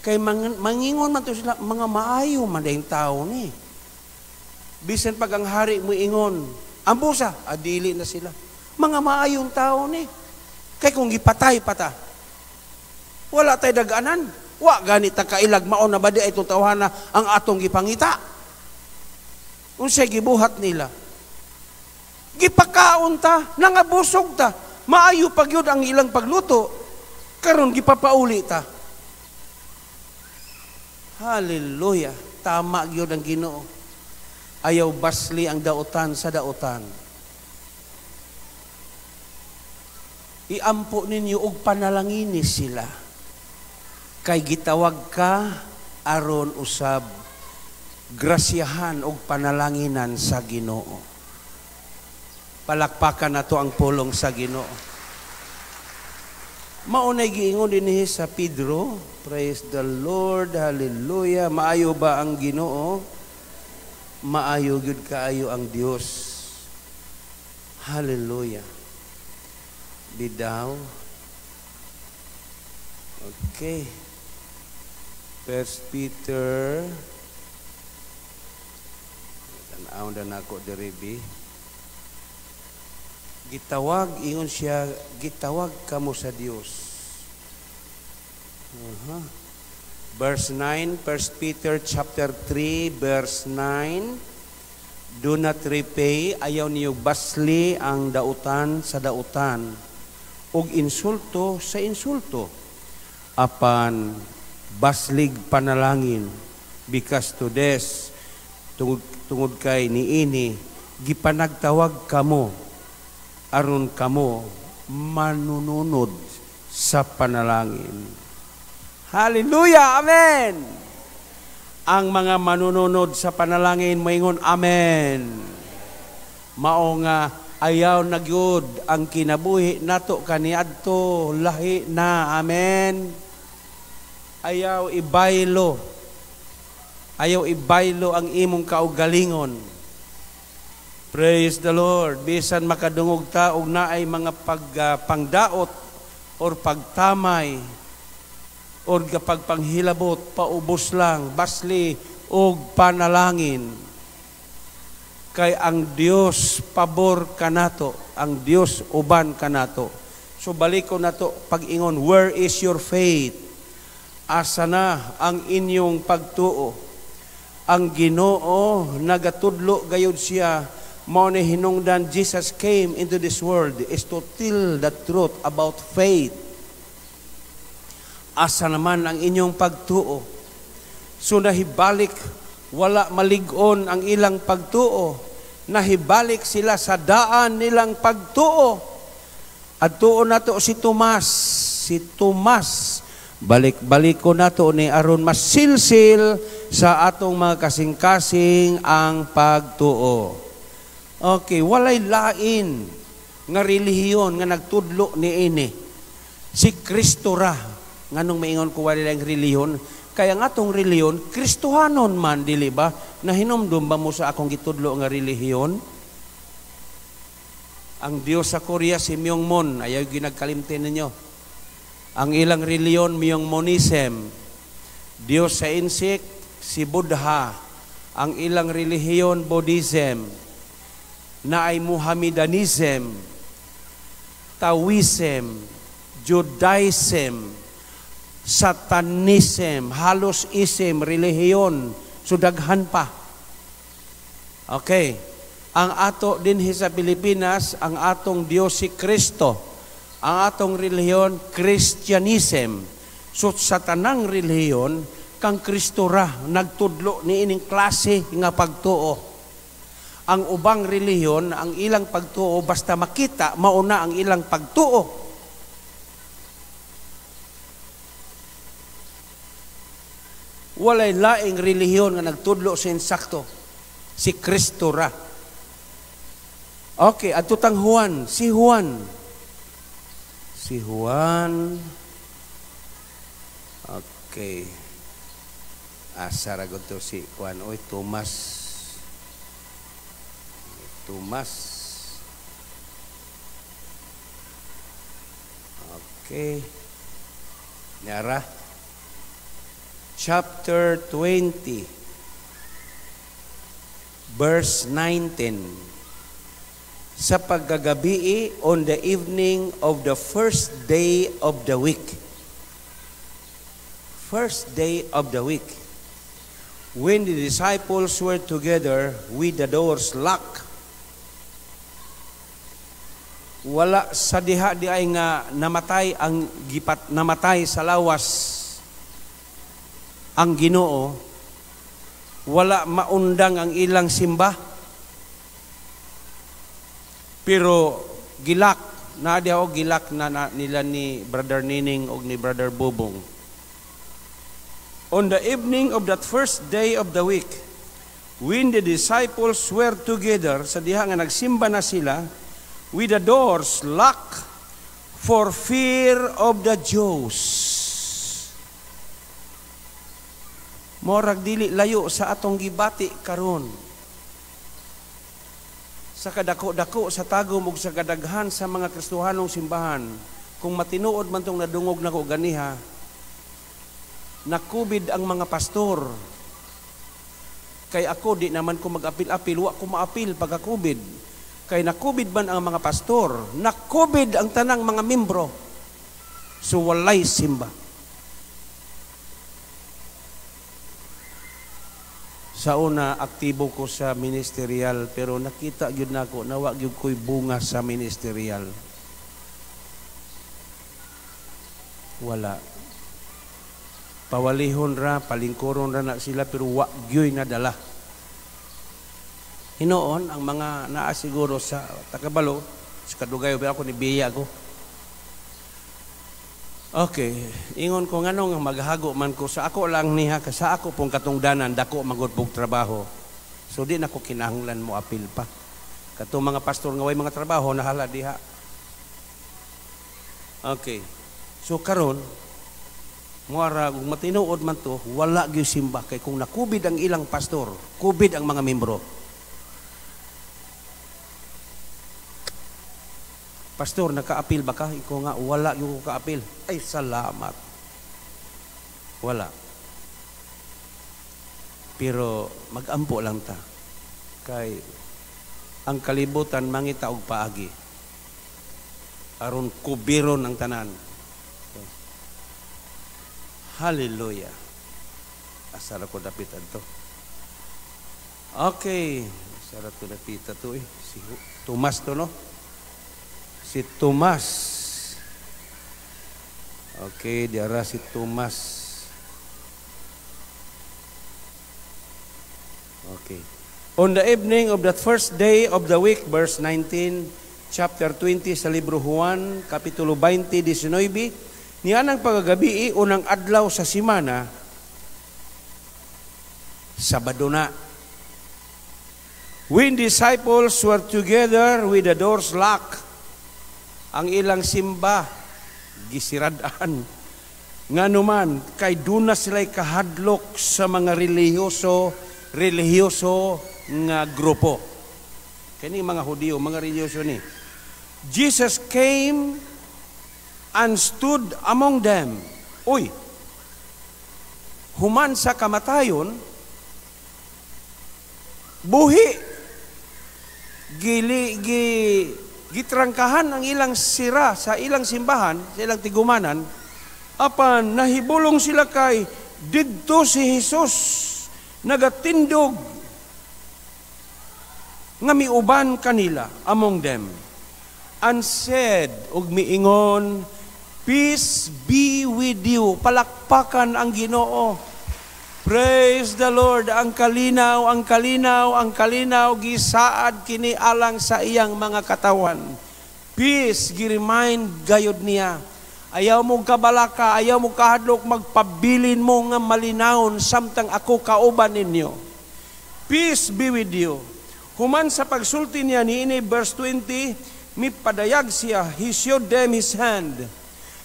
Kay mangingon man to sila, mga maayo man dayong tao ni. Bisan pag ang hari mo ingon, ambusa, adili na sila. Mga maayong tao ni. Kay kung gipatay pata, wala tay daganan. Wa gani ta kailag mao na ba di ay itong tawhana ang atong gipangita. Unsay gibuhat nila? Gipakaon ta, nangabusog ta. Maayo pa gyud ang ilang pagluto, karon gipapauli ta. Hallelujah. Tama gyud ang Ginoo. Ayaw basli ang daotan sa daotan. Iampo ninyo og panalangini sila. Kay gitawag ka aron usab grasyahan og panalanginan sa Ginoo. Palakpakan nato ang pulong sa Ginoo. Maunay giingon dinhi sa Pedro, praise the Lord, hallelujah. Maayo ba ang Ginoo? Maayo gyud kaayo ang Dios. Hallelujah. Bidaw. Okay. First Peter. Tan-aw na nako diri bi. Gitawag, ingon siya, gitawag kamo sa Dios. Uh-huh. Verse 9, 1 Peter chapter 3, verse 9. Do not repay, ayaw niyo basli ang dautan sa dautan, ug insulto sa insulto, apan baslig panalangin, because to this, tungod kay niini, gipanagtawag kamo, aron kamo manununod sa panalangin. Hallelujah! Amen! Ang mga manununod sa panalangin moingon amen. Mao nga ayaw na gyud ang kinabuhi nato kaniadto, lahi na. Amen. Ayaw ibaylo. Ayaw ibaylo ang imong kaugalingon. Praise the Lord. Bisan makadungog ta og naay mga pangdaot or pagtamay or kapag panghilabot, paubos lang, basli og panalangin. Kay ang Dios pabor kanato, ang Dios uban kanato. So baliko nato pag-ingon, where is your faith? Asa na ang inyong pagtuo? Ang Ginoo nagatudlo gayud siya, mao ni hinungdan Jesus came into this world is to tell the truth about faith. Asa naman ang inyong pagtuo? So nahibalik, wala malig-on ang ilang pagtuo. Nahibalik sila sa daan nilang pagtuo. At tuo nato si Tomas. Si Tomas, balik-balik ko nato ni aron masilsil sa atong mga kasing-kasing ang pagtuo. Okay, walay lain nga relihiyon nga nagtudlo niini. Si Kristo ra. Nganong maingon ko walay laing relihiyon? Kaya nga atong relihiyon, Kristohanon man, dili ba? Nahinumdum ba mo sa akong gitudlo nga relihiyon? Ang Diyos sa Korea, si Myungmon, ayaw ginagkalimtin ninyo. Ang ilang relihiyon, Myungmonism. Diyos sa Insik, si Buddha. Ang ilang relihiyon, Buddhism. Na ay Muhammedanism, Taoism, Judaism, Satanism, halos ism, relihiyon, sudaghan pa. Okay. Ang ato dinhi sa Pilipinas, ang atong Diyos si Kristo. Ang atong relihiyon, Christianism. So sa tanang relihiyon, kang Kristo ra nagtudlo niining klase nga pagtuo. Ang ubang relihiyon, ang ilang pagtuo, basta makita, mauna ang ilang pagtuo. Walay laing relihiyon nga nagtudlo sa insakto. Si Kristo ra. Okay, adto tang Juan, si Juan. Si Juan. Okay. Asa ra gud to si Juan? Oy, Tomas. Tomas. Okay. Niara. Chapter 20, verse 19. Sa pagkagabii, on the evening of the first day of the week. First day of the week. When the disciples were together with the doors locked, wala sa diha di ay nga namatay ang gipat namatay sa lawas ang Ginoo, wala maundang ang ilang simba. Pero gilak na diha, og gilak na nila ni Brother Nining og ni Brother Bubong. On the evening of that first day of the week, when the disciples were together, sa diha nga nagsimba na sila, with the doors locked for fear of the Jews. Morag dili layo sa atong gibati karon. Sa kadako-dako sa Tagum ug sa kadaghan sa mga Kristohanong simbahan, kung matinuod man tong nadungog nako ganiha, nakubid ang mga pastor. Kay ako di naman ko mag-apil-apil, wa ko maapil pagka-COVID. Kay nakubid man ang mga pastor, nakubid ang tanang mga membro. So walay simba. Sa una, aktibo ko sa ministerial, pero nakita gyud nako nawa gyud ko'y bunga sa ministerial. Wala. Pawalihon ra, palingkuron ra na sila, pero wa gyud nadala. Hinoon, ang mga naasiguro sa takabalo, sa kadugay ako ni Biya ko. Okay, ingon ko nganong maghago man ko sa ako lang niha, sa ako pong katungdanan, dako magud pong trabaho. So di na ko kinahanglan mo apil pa. Katong mga pastor nga way mga trabaho, nahala diha. Okay. So karon, muara kung matinuod man to, wala gyud simba kay kung nakubid ang ilang pastor, kubid ang mga membro. Pastor, nakaapil ba ka? Ikaw nga, wala yung kaapil. Ay, salamat. Wala. Pero magampo lang ta. Kay ang kalibutan mangita og paagi. Aron kubiron ang tanan. Okay. Hallelujah. Asara ko dapit adto. Okay. Asara ko dapit ato eh. Si Tomas to, no? Si Tomas. Okay, diara si Tomas. Okay. On the evening of that first day of the week, verse 19, chapter 20 sa libro Juan, kapitulo 20, 19, nianang pagagabi, unang adlaw sa simana, Sabado na. When disciples were together with the doors locked, ang ilang simba gisirad-an. Nganuman kay duna sila'y kahadlok sa mga relihiyoso nga grupo. Kini mga Hudiyo, mga relihiyoso ni. Jesus came and stood among them. Uy, human sa kamatayon, buhi, gitrangkahan ang ilang sira sa ilang simbahan, sa ilang tigumanan, apan nahibulong sila kay didto si Jesus nagatindog nga miuban kanila among them, and said, ug miingon, "Peace be with you." Palakpakan ang Ginoo. Praise the Lord. Ang kalinaw, ang kalinaw, ang kalinaw, gisaad kini alang sa iyang mga katawan. Peace, gi-remind gayod niya. Ayaw mo kabalaka, ayaw mo kahadlok, magpabilin mo nga malinawon samtang ako kauban ninyo. Peace be with you. Human sa pagsulti niya niini, verse 20, mipadayag siya, he showed them his hand.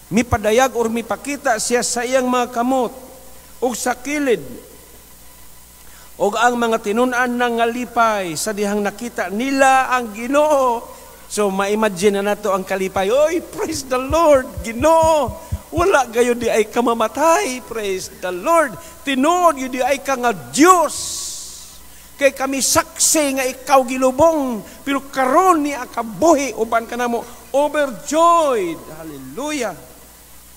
Mipadayag or mipakita siya sa iyang mga kamot ug sa kilid. Og ang mga tinun-an nangalipay sa dihang nakita nila ang Ginoo. So ma-imagine na nato ang kalipay. Oy, praise the Lord, Ginoo. Wala gayud diay ka mamatay. Praise the Lord. Tinuod gyud diay ka nga Dios. Kay kami saksi nga ikaw gilubong, pero karon ni kabuhi uban kanamo, overjoyed. Hallelujah.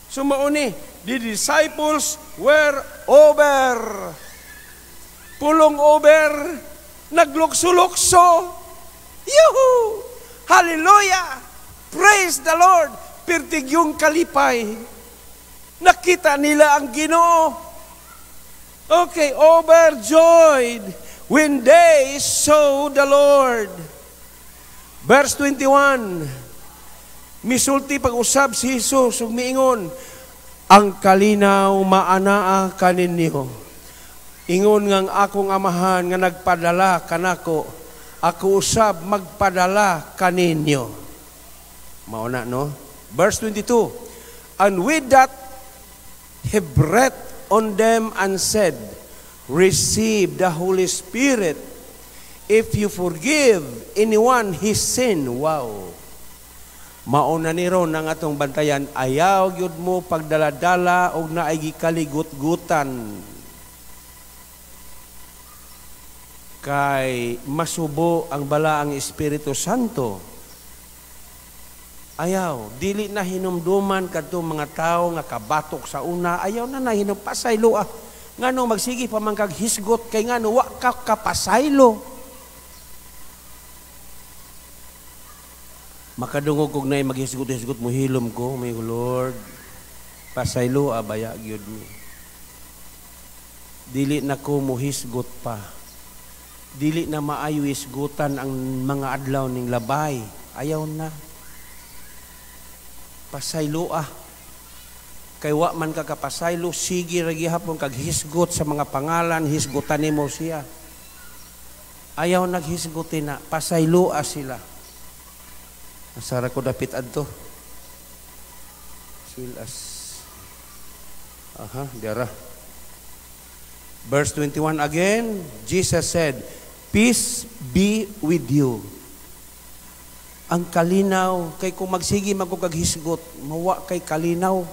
So mao ni, the disciples were over. Pulong over, naglukso-lukso. Yuhu! Hallelujah! Praise the Lord! Pertig yung kalipay. Nakita nila ang Ginoo. Okay, overjoyed when they saw the Lord. Verse 21. Misulti pag-usab si Jesus ug miingon, "Ang kalinaw maanaa kaninyo. Ingon ngang akong Amahan nga nagpadala kanako, ako usab magpadala kaninyo." Mao na, no? Verse 22. And with that, he breathed on them and said, "Receive the Holy Spirit. If you forgive anyone his sin," wow. Mauna ni ron ang atong bantayan, ayaw gyud mo pagdala-dala og naay gikaligut-gutan. Kay masubo ang balaang Espiritu Santo. Ayaw, dili na hinumduman kadto mga tawo nga kabatok sa una, ayaw na na hinum pasaylo ah. Ngano magsige pa man kag hisgot kay ngano wa ka kapasaylo. Makadungog kog nay maghisgot-hisgot mo hilom ko, may Lord, pasaylo abaya gyud mi. Dili na ko mohisgot pa. Dili na maayo hisgutan ang mga adlaw ning labay. Ayaw na. Pasaylo ah. Kay wa man ka kapasaylo, sige ra gihapon kag hisgot sa mga pangalan, hisgutan nimo siya. Ayaw naghisgutin na, pasaylo ah sila. Asara ko dapit adto. Silas. Aha, dara. Verse 21 again, Jesus said, "Peace be with you." Ang kalinaw, kay kung magsige man ko kag hisgot, mawa kay kalinaw.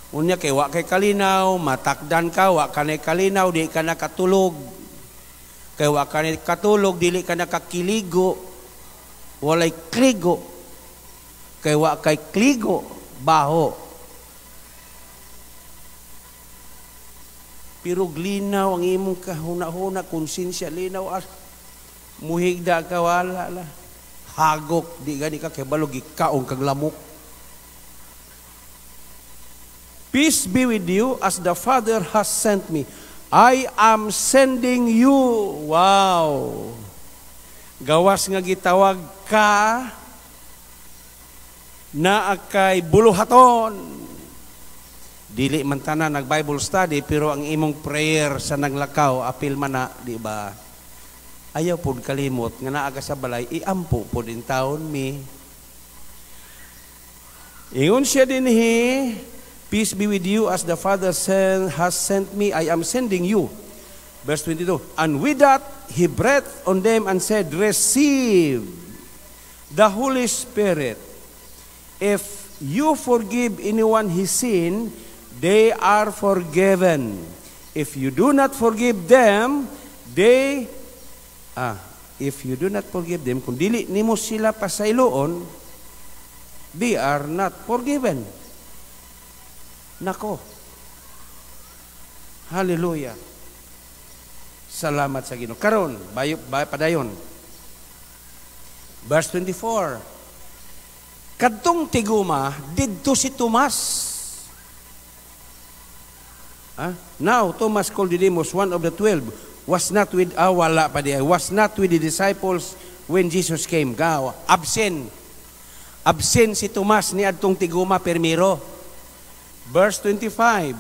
Unya kay wa kay kalinaw, matakdan ka, wa ka na kalinaw, di ka nakatulog. Kay wa ka na katulog, dili ka nakakiligo. Walay kligo. Kay wa kay kligo, baho. Pero linaw ang imong kahuna-huna, konsensya linaw, ah, muhigda ka, wala la. Hagok, di gani ka kay balog gikaon kag lamok. Peace be with you as the Father has sent me. I am sending you. Wow. Gawas nga gitawag ka naa kay buluhaton. Dili man tanan nag Bible study pero ang imong prayer sa naglakaw apil man na, di ba? Ayaw pod kalimot nga naa ka sa balay, iampo pod in taon mi. Ingon siya dinhi, "Peace be with you as the Father has sent me, I am sending you." Verse 22, and with that, he breathed on them and said, "Receive the Holy Spirit. If you forgive anyone his sin, they are forgiven. If you do not forgive them, they..." If you do not forgive them, kung dili nimo sila pasayloon, they are not forgiven. Nako. Hallelujah. Salamat sa Ginoo. Karon, bayo, padayon. Verse 24. Kadtong tiguma didto si Tomas. Ah? Now Thomas called Didymus, one of the 12, was not with wala pa di, was not with the disciples when Jesus came. Gaw, absent. Absent si Tomas ni adtong tiguma permiro. Verse 25.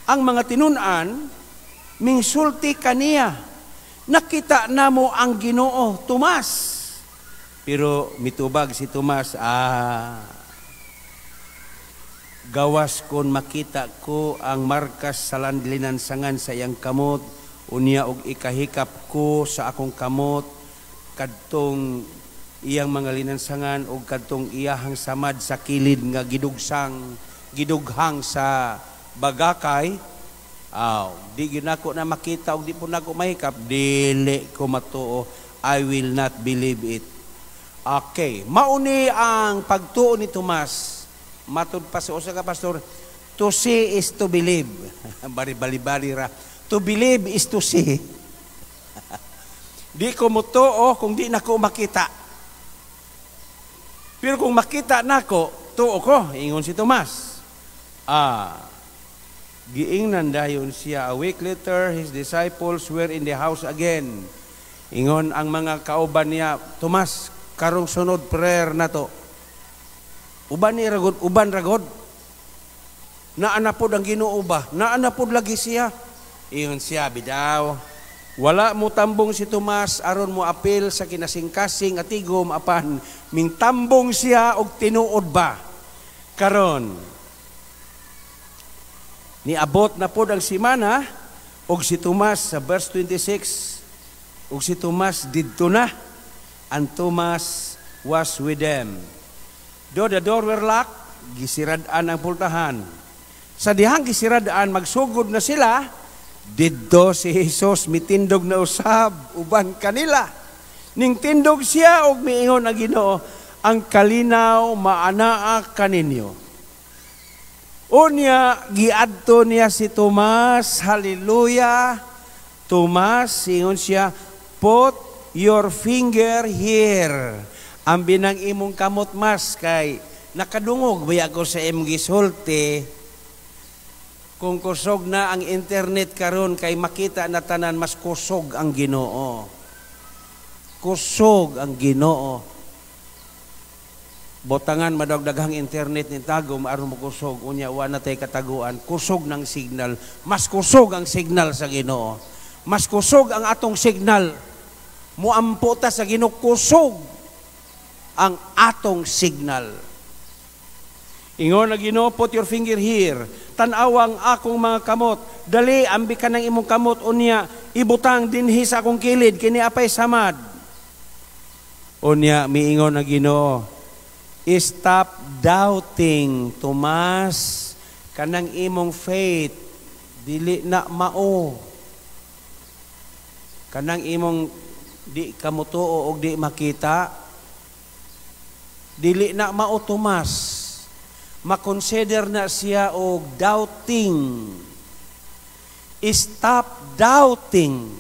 Ang mga tinun-an mingsulti kaniya, "Nakita namo ang Ginoo, Tomas." Pero mitubag si Tomas, Gawas kon makita ko ang markas sa linansangan sa iyang kamot, unya og ikahikap ko sa akong kamot kadtong iyang mga linansangan og kadtong iyahang samad sa kilid nga gidugsang gidughang sa bagakay, aw, di gyud nako na makita og di po nako mahikap, dili ko matuo. I will not believe it. Okay, mauni ang pagtuo ni Tomas. Matud pa sa usa ka pastor, to see is to believe. Bari bali-bali ra. To believe is to see. Di ko motuo kung di nako makita. Pero kung makita nako, tuo ko, ingon si Tomas. Giingnan dayon siya. A week later, his disciples were in the house again. Ingon ang mga kauban niya, "Tomas, karong sunod prayer nato. Uban ni ragod, uban ragod. Naa na pod ang Ginoo ba? Naa na pod lagi siya." Ingon siya, "Bidaw." Wala mo tambong si Tomas aron mo apil sa kinasingkasing at tigom, apan mingtambong siya og tinuod ba. Karon, niabot na pod ang simana og si Tomas, sa verse 26, og si Tomas didto na, and Thomas was with them. Though the door were locked, gisirad-an ang pultahan. Sa dihang gisirad-an, magsugod na sila, didto si Jesus mitindog na usab uban kanila. Ning tindog siya og miingon ang Ginoo, "Ang kalinaw maanaa kaninyo." Unya giadto niya si Tomas, hallelujah. "Tomas," ingon siya, "put your finger here. Ambi nang imong kamot, Mas, kay nakadungog baya ko sa imong gisulti." Kung kusog na ang internet karon kay makita na tanan, mas kusog ang Ginoo. Kusog ang Ginoo. Botangan madog daghang internet ni Tagum aron mo kusog, unya wa na tay kataguan. Kusog ng signal, mas kusog ang signal sa Ginoo. Mas kusog ang atong signal. Muampo ta sa Ginoo, kusog ang atong signal. Ingon ang Ginoo, "Put your finger here. Tan-awang akong mga kamot. Dali, ambi ka ng imong kamot, unya ibutang dinhi sa akong kilid, kini apay samad." Unya miingon ang Ginoo, "Stop doubting, Tomas, kanang imong faith dili na mao. Kanang imong di ka motuo og di makita, dili na mao, Tomas." Makonsider na siya og doubting. Stop doubting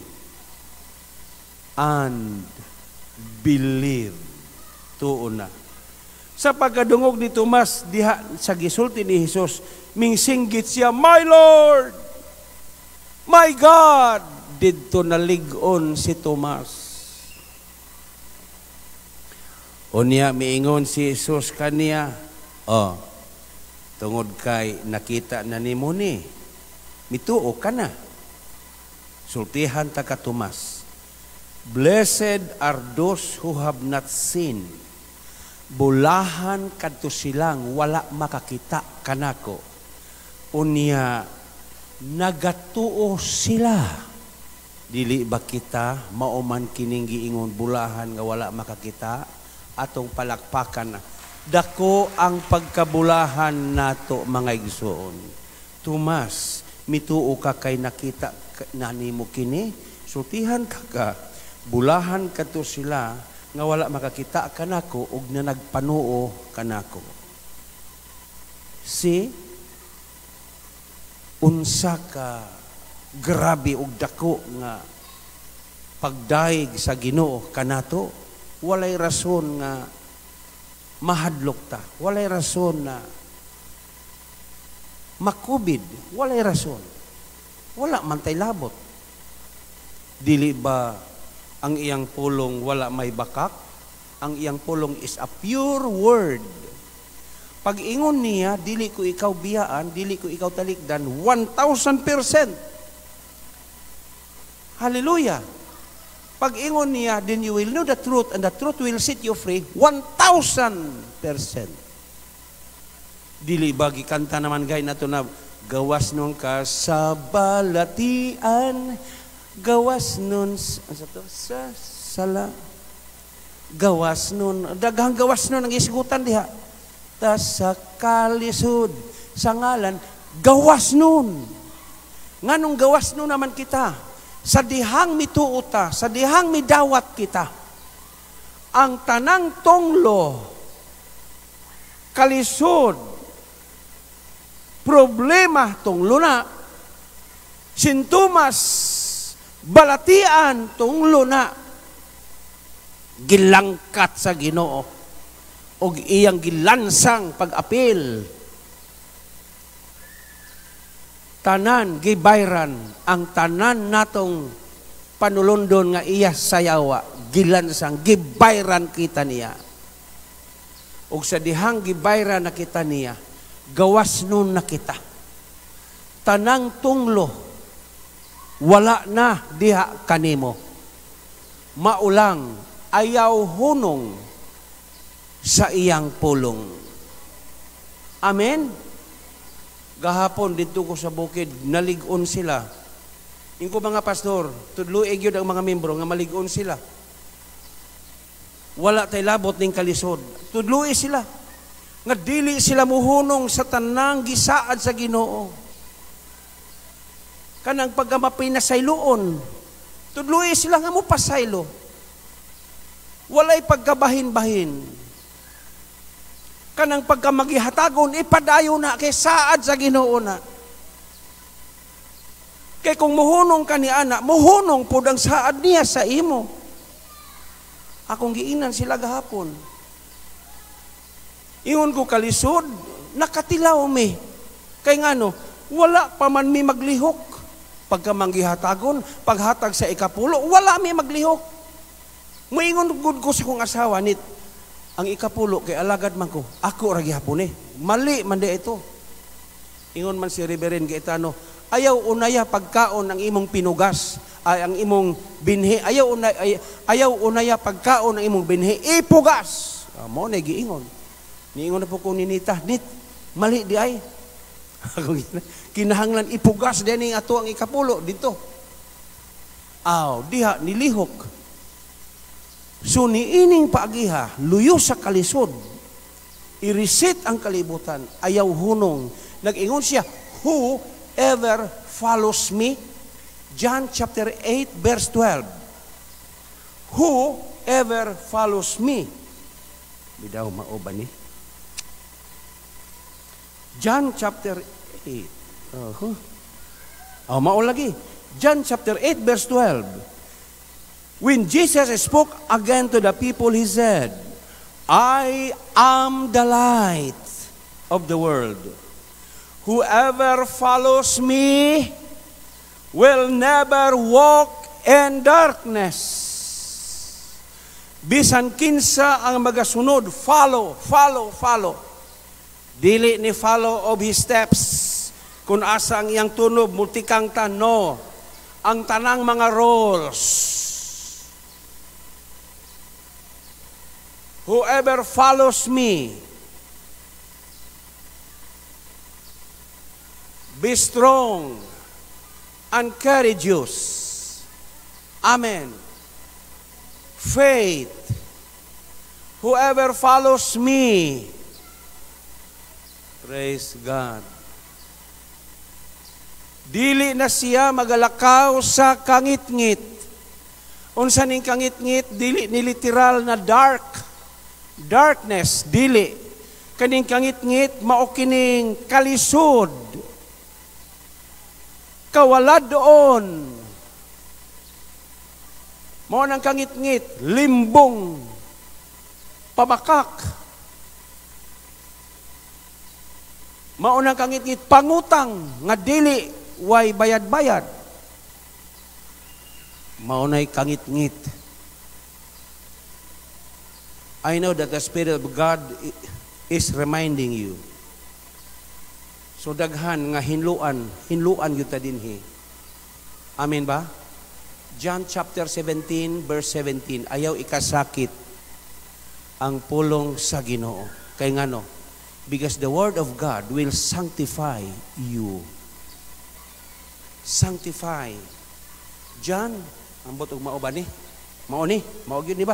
and believe. Tuo na. Sa pagkadungog ni Tomas diha sa gisulti ni Jesus, mingsinggit siya, "My Lord! My God!" Didto nalig-on si Tomas. Unya miingon si Jesus kaniya, "Oh, tungod kay nakita na nimo ni, mituo ka na. Sultihan ta ka, Tomas. Blessed are those who have not seen." Bulahan kadto silang wala makakita kanako. Unya nagatuo sila. Dili ba kita mao man kining giingon bulahan nga wala makakita? Atong palakpakan. Dako ang pagkabulahan nato, mga igsoon. Tomas, mituo ka kay nakita na nimo kini, sultihan ka ka, bulahan kadto sila nga wala makakita kanako ug na nagpanuo kanako. Si unsa ka grabe og dako nga pagdayeg sa Ginoo kanato, walay rason nga mahadlok ta, walay rason na makubid, walay rason. Wala man tay labot. Dili ba ang iyang pulong wala may bakak? Ang iyang pulong is a pure word. Pag ingon niya, "Dili ko ikaw biyaan, dili ko ikaw talikdan," 1,000%. Hallelujah. Pag ingon niya, "Then you will know the truth and the truth will set you free," 1,000%. Dili ba gikanta naman gay nato na gawas nun ka sa balatian, gawas nun sa to sa sala, gawas nun, daghang gawas nun ang isgutan diha. Ta sa kalisod sa ngalan, gawas nun. Nganong gawas nun naman kita? Sa dihang mituo ta, sa dihang midawat kita, ang tanang tonglo, kalisod, problema tunglo na, sintomas, balatian tunglo na, gilangkat sa Ginoo og iyang gilansang pag-apil. Tanan gibayran ang tanan natong panulundon nga iya sayawa, gilansang gibayran kita niya. Og sa dihang gibayran na kita niya, gawas nun na kita. Tanang tunglo wala na diha kanimo. Maulang ayaw hunong sa iyang pulong. Amen. Gahapon didto ko sa bukid, nalig-on sila. Ingko mga pastor, tudluig gyud ang mga membro nga malig-on sila. Wala tay labot ning kalisod. Tudlui sila nga dili sila muhunong sa tanang gisaad sa Ginoo. Kanang pagkamapinasayloon, tudlui sila nga mopasaylo. Walay pagkabahin-bahin. Kanang pagkamagihatagon, ipadayo na kay saad sa Ginoo na. Kay kung muhunong ka ni ana, muhunong pud ang saad niya sa imo. Akong giinan sila gahapon. Ingon ko kalisod, nakatilaw mi. Kay ngano, wala pa man mi maglihok. Pagkamanggihatagon, paghatag sa ikapulo, wala mi maglihok. Moingon gud ko sa kong asawa nit, ang ikapulo kay alagad man ko, ako ra gihapon eh. Mali man di ito. Ingon man si Reverend Gaetano, ayaw unaya pagkaon ang imong pinugas, ay ang imong binhi, ayaw unaya pagkaon ang imong binhi, ipugas. Mo na giingon. Niingon na po ko ninita, nit, mali di ay. Kinahanglan ipugas din ning ato ang ikapulo dito. Aw, diha nilihok. So niining paagiha, luyo sa kalisod, i-reset ang kalibutan, ayaw hunong. Nag-ingon siya, whoever follows me, John chapter 8 verse 12. Whoever follows me. Bidaw mao ba ni? John chapter 8. Uh-huh. Oh, mao lagi. John chapter 8 verse 12. When Jesus spoke again to the people, he said, I am the light of the world. Whoever follows me will never walk in darkness. Bisan kinsa ang magasunod, follow, follow, follow. Dili ni follow of his steps. Kung asa ang iyang tunob, multikang ta, no. Ang tanang mga roles. Whoever follows me, be strong and courageous. Amen. Faith. Whoever follows me, praise God. Dili na siya magalakaw sa kangitngit. Unsa ning kangitngit, dili ni literal na dark. Darkness, dili. Kaning kangitngit, mao kining kalisod. Kawala doon. Mao nang kangitngit, limbong, pamakak. Mao nang kangitngit, pangutang, nga dili, way bayad-bayad. Mao na'y kangitngit. I know that the Spirit of God is reminding you. So daghan nga hinluan, hinluan gyud ta dinhi. Amen ba? John chapter 17 verse 17, ayaw ikasakit ang pulong sa Ginoo. Kay ngano? Because the Word of God will sanctify you. Sanctify. John, ambot og mao ba ni? Mao ni? Mao gyud ni ba?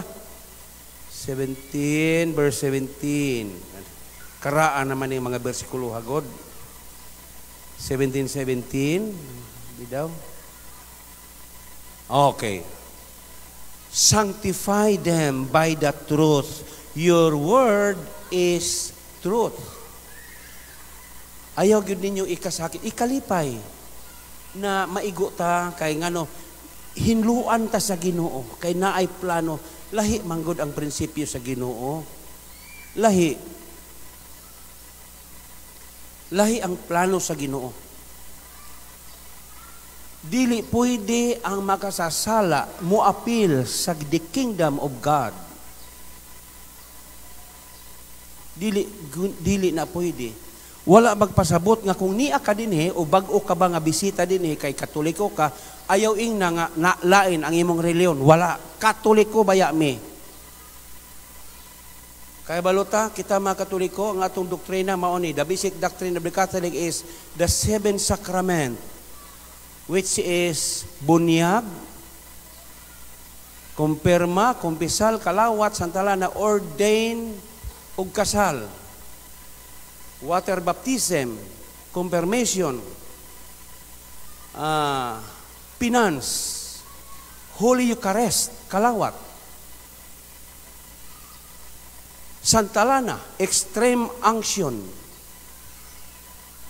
17 verse 17. Karaan naman yung mga bersikulo hagod. 17:17. Di daw? Okay. Sanctify them by the truth. Your word is truth. Ayaw gyud ninyo ikasakit, ikalipay na maigo ta kay ngano hinluan ta sa Ginoo kay naay plano. Lahi manggod ang prinsipyo sa Ginoo. Lahi. Lahi ang plano sa Ginoo. Dili pwede ang makasasala moapil sa the kingdom of God. Dili na pwede. Wala magpasabot nga kung niya ka dinhi o bag-o ka ba nga bisita dinhi kay Katoliko ka, ayaw ing na nga nalain ang imong reliyon. Wala. Katoliko baya mi. Kaya balota, kita mga Katoliko, ang atong doktrina mao ni, the basic doctrine of the Catholic is the seven sacrament, which is bunyag, kumpirma, kumpisal, kalawat, santalana, ordain, ug kasal, water baptism, confirmation, penance, Holy Eucharist, kalawat, Santalana, extreme unction,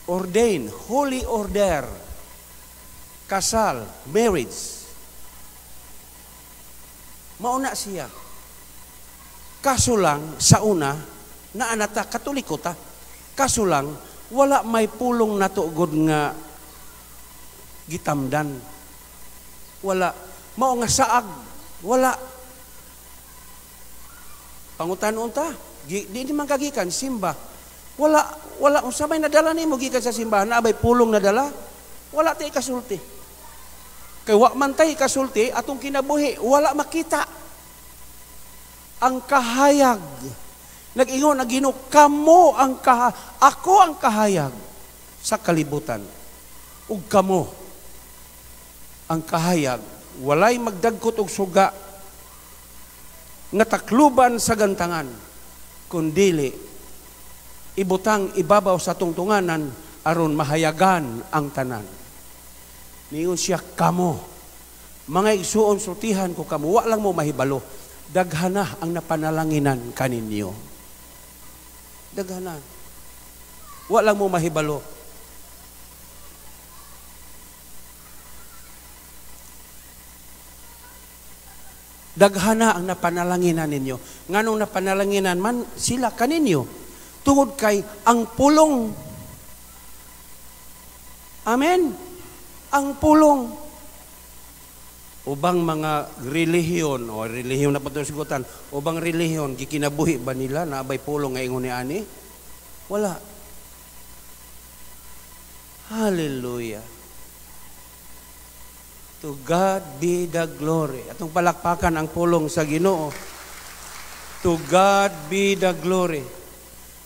ordain, holy order, kasal, marriage. Mauna siya. Kaso lang, sa una, naanata, Katoliko ta. Kaso lang, wala may pulong natugod nga gitamdan. Wala. Mao nga saag. Wala. Pangutan-on ta. Di man kagikan, simba. Wala, wala. Unsa may nadala nimo gikan sa simbahan, naabay pulong nadala? Wala tay kasulti. Kay wa man tay kasulti, atong kinabuhi, wala makita. Ang kahayag. Nag-ingon ang Ginoo, kamo ang ako ang kahayag sa kalibutan. Ug kamo ang kahayag, walay magdagkot og suga nga takluban sa gantangan, kundili ibutang ibabaw sa tungtunganan aron mahayagan ang tanan. Niingon siya, kamo mga igsuon, sultihan ko kamo, wa lang mo mahibalo, daghana ang napanalanginan kaninyo. Daghana. Wa lang mo mahibalo. Daghana ang napanalanginan ninyo. Nganong napanalanginan man sila kaninyo? Tungod kay ang pulong. Amen. Ang pulong. Ubang mga relihiyon o relihiyon na patunsigutan, ubang relihiyon gikinabuhi ba nila na abay pulong nga ingon ni ani? Wala. Hallelujah. To God be the glory. Atong palakpakan ang pulong sa Ginoo. To God be the glory.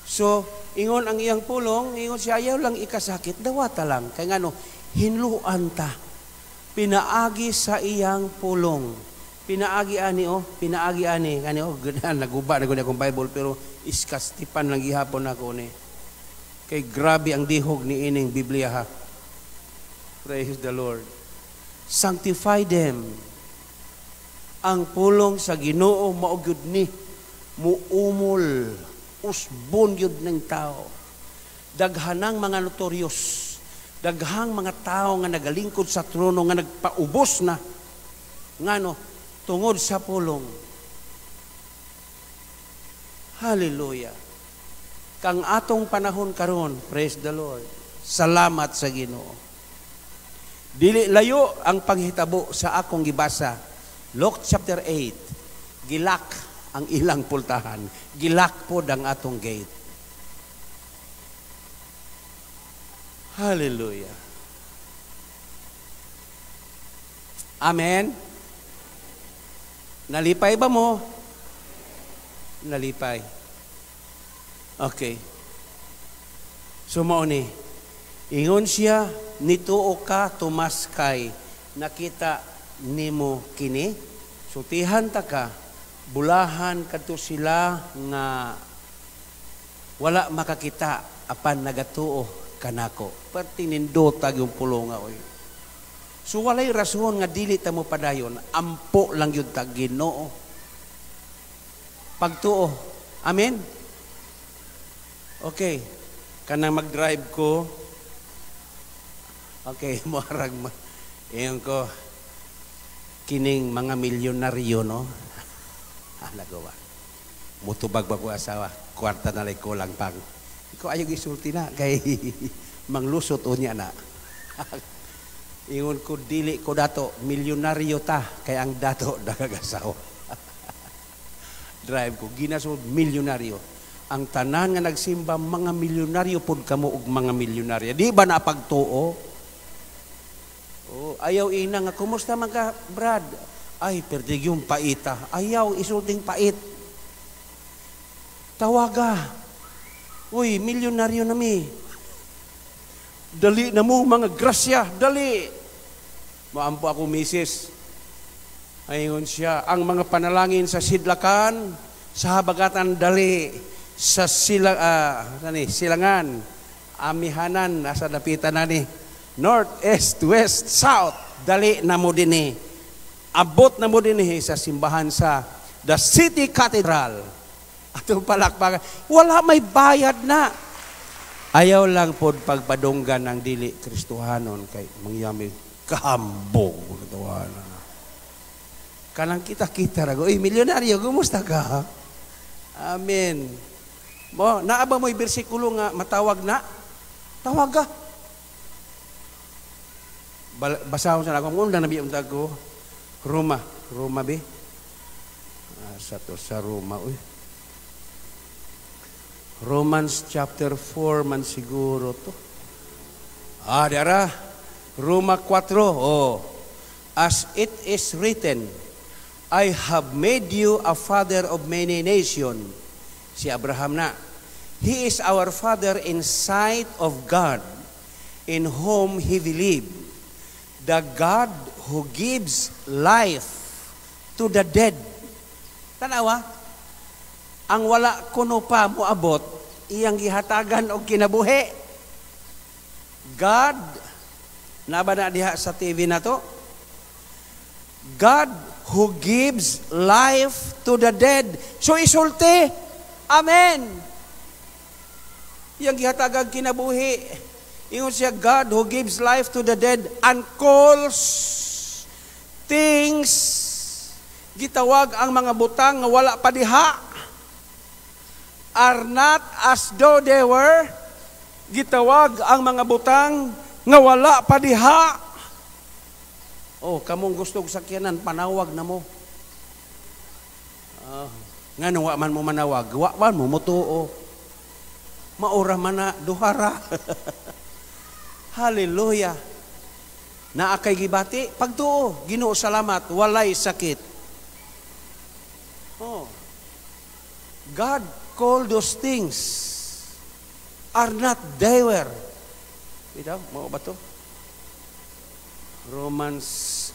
So, ingon ang iyang pulong, ingon siya, ayaw lang ikasakit, dawata lang. Kaya ngano, hinluan ta. Pinaagi sa iyang pulong. Pinaagi ani oh, pinaagi ani. Kani oh, naguba na gud akong Bible, pero iskastipan lang gihapon ako ni. Kay grabe ang dihog ni ining Biblia ha. Praise the Lord. Sanctify them. Ang pulong sa Ginoo mao gyud ni muumol, usbon gyud ng tao. Daghanang mga notorious, daghang mga tao nga nagalingkod sa trono nga nagpaubos na ngano tungod sa pulong. Hallelujah. Kang atong panahon karon, praise the Lord. Salamat sa Ginoo. Dili layo ang panghitabo sa akong gibasa. Luke chapter 8, gilak ang ilang pultahan. Gilak pod ang atong gate. Hallelujah. Amen. Nalipay ba mo? Nalipay. Okay. So mao ni, ingon siya, "Nituo ka, Tomas, kay nakita nimo kini." Sultihan ta ka, bulahan kadto sila nga wala makakita apan nagatuo kanako. Perting nindota yung pulong nga, oy. So walay rason nga dili ta mo padayon, ampo lang yun ta, Ginoo. Pagtuo. Amen. Okay. Kanang mag-drive ko. Okay, moarag ma. Ingon ko, kining mga milyonaryo, no? Ah, nagawa. Mutubag ba ko asawa? Kwarta na lang, kulang pang. Ikaw ayaw isulti na kay manglusot unya na. Ingon ko, dili ko dato, milyonaryo ta kay ang dato nagagasawa. Drive ko, ginasod milyonaryo. Ang tanan nga nagsimba, mga milyonaryo pod kamo og mga milyonaryo. Di ba na pagtuo? Oh, ayaw ina nga, "Kumusta man ka, Brad?" "Ay, perdig yung paita." Ayaw isulting pait. Tawaga. "Uy, milyonaryo na mi. Dali na mo mga grasya, dali." Maampo ako, misis. Ayon siya, ang mga panalangin sa sidlakan, sa habagatan, dali. Sa sila, silangan, amihanan, nasa dapitan na ni. North, east, west, south, dali na mo dinhi. Abot na mo dinhi sa simbahan sa the City Cathedral. Atong palakpakan. Wala may bayad na. Ayaw lang pod pagpadunggan ng dili Kristohanon kay mangyami kahambog. Kanang kita-kita ra, "Uy, milyonaryo, kumusta ka?" Amen. Mo, naa ba mo'y bersikulo nga matawag na? Tawag ka. Basahon sa akong undang nabi unta ko. Roma, Roma be. Ah, sa to sa Roma, uy. Romans chapter 4 man siguro to. Ah, dara. Roma 4. Oh. "As it is written, I have made you a father of many nations." Si Abraham na. "He is our father in sight of God, in whom he believed. The God who gives life to the dead." Tanawa, ang wala kuno pa moabot, iyang gihatagan og kinabuhi. God, naba na diha sa TV na to? God who gives life to the dead. So isulti. Amen. Iyang gihatagan kinabuhi. Ingon siya, God who gives life to the dead and calls things, gitawag ang mga butang nga wala pa diha, are not as though they were, gitawag ang mga butang nga wala pa diha. Oh, kamong gusto og sakyanan, panawag na mo. Ah, ngano wa man mo manawag, wa man mo mutuo. Maura man na duhara. Hallelujah. Naa kay gibati, pagtuo, "Ginoo, salamat, walay sakit." Oh. God called those things are not they were. Ito, mao ba to? Romans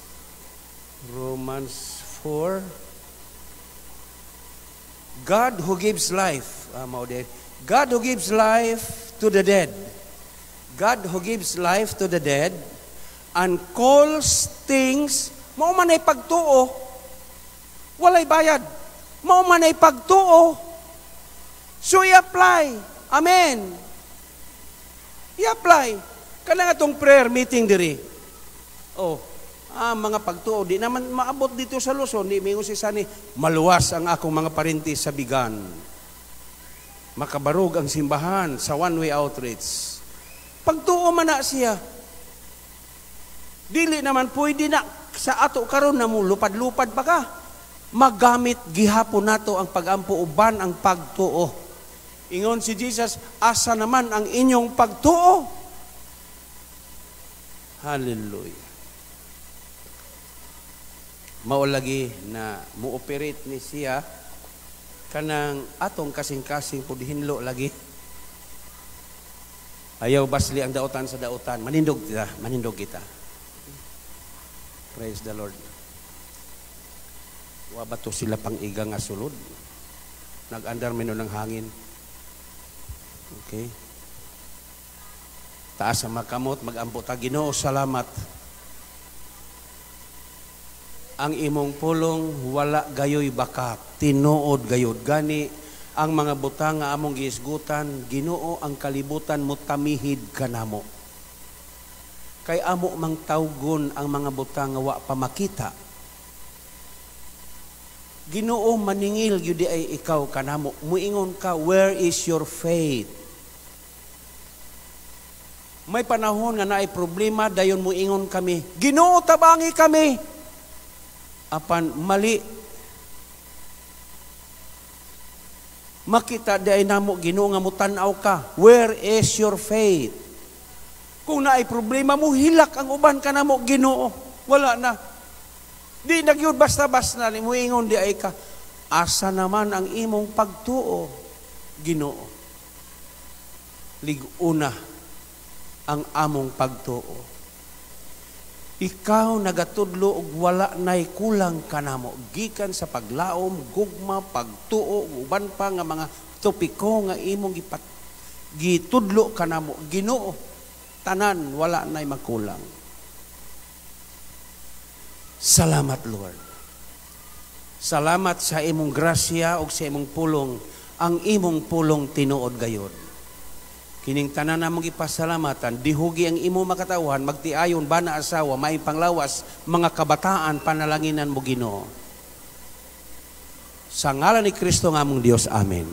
4. God who gives life, ah, mao din. God who gives life to the dead. God who gives life to the dead and calls things, mao man ay pagtuo, walay bayad. Mao man ay pagtuo. So i-apply. Amen. I-apply. Kanang atong prayer meeting diri. Oh, mga pagtuo, di naman maabot dito sa Luzon, di mingon si Sani, maluwas ang akong mga parinti sa Bigan. Makabarog ang simbahan sa one-way outreach. Pagtuo man na siya. Dili naman pwede na sa ato karon na mo lupad-lupad pa ka. Magamit gihapon nato ang pagampo uban ang pagtuo. Ingon si Jesus, "Asa naman ang inyong pagtuo?" Hallelujah. Mao lagi na mo-operate ni siya kanang atong kasing-kasing pud hinlo lagi. Ayaw basli ang dautan sa dautan. Manindog kita, manindog kita. Praise the Lord. Wa ba to sila pang iga nga sulod? Nag-andar man ng hangin. Okay. Taas sa makamot, magampo ta. Ginoo, salamat. Ang imong pulong wala gayoy baka, tinuod gayod. Gani ang mga butang nga among gihisgutan, Ginoo, ang kalibutan mo tamihid kanamo. Kay amo mang tawgon ang mga butang nga wa pa makita. Ginoo, maningil gyud ay ikaw kanamo. Muingon ka, "Where is your faith?" May panahon nga naay problema, dayon muingon kami, "Ginoo, tabangi kami." Apan mali. Makita di ay namo, Ginoo, nga mutan-aw ka. Where is your faith? Kung naay problema mo, hilak ang uban ka namo, Ginoo. Wala na. Di na gyud basta-basta ni muingon di ay ka. Asa naman ang imong pagtuo, Ginoo? Lig-una ang among pagtuo. Ikaw nagatudlo og wala nay kulang kanamo gikan sa paglaom, gugma, pagtuo, uban pa nga mga topiko nga imong gitudlo kanamo, Ginoo. Tanan wala nay makulang. Salamat, Lord. Salamat sa imong grasya ug sa imong pulong. Ang imong pulong tinuod gayod. Kining tanan namong gipasalamatan, dihugi ang imo makatawhan, magtiayon bana, asawa, maayong panglawas, mga kabataan, panalanginan mo, Ginoo. Sa ngalan ni Kristo nga among Dios. Amen.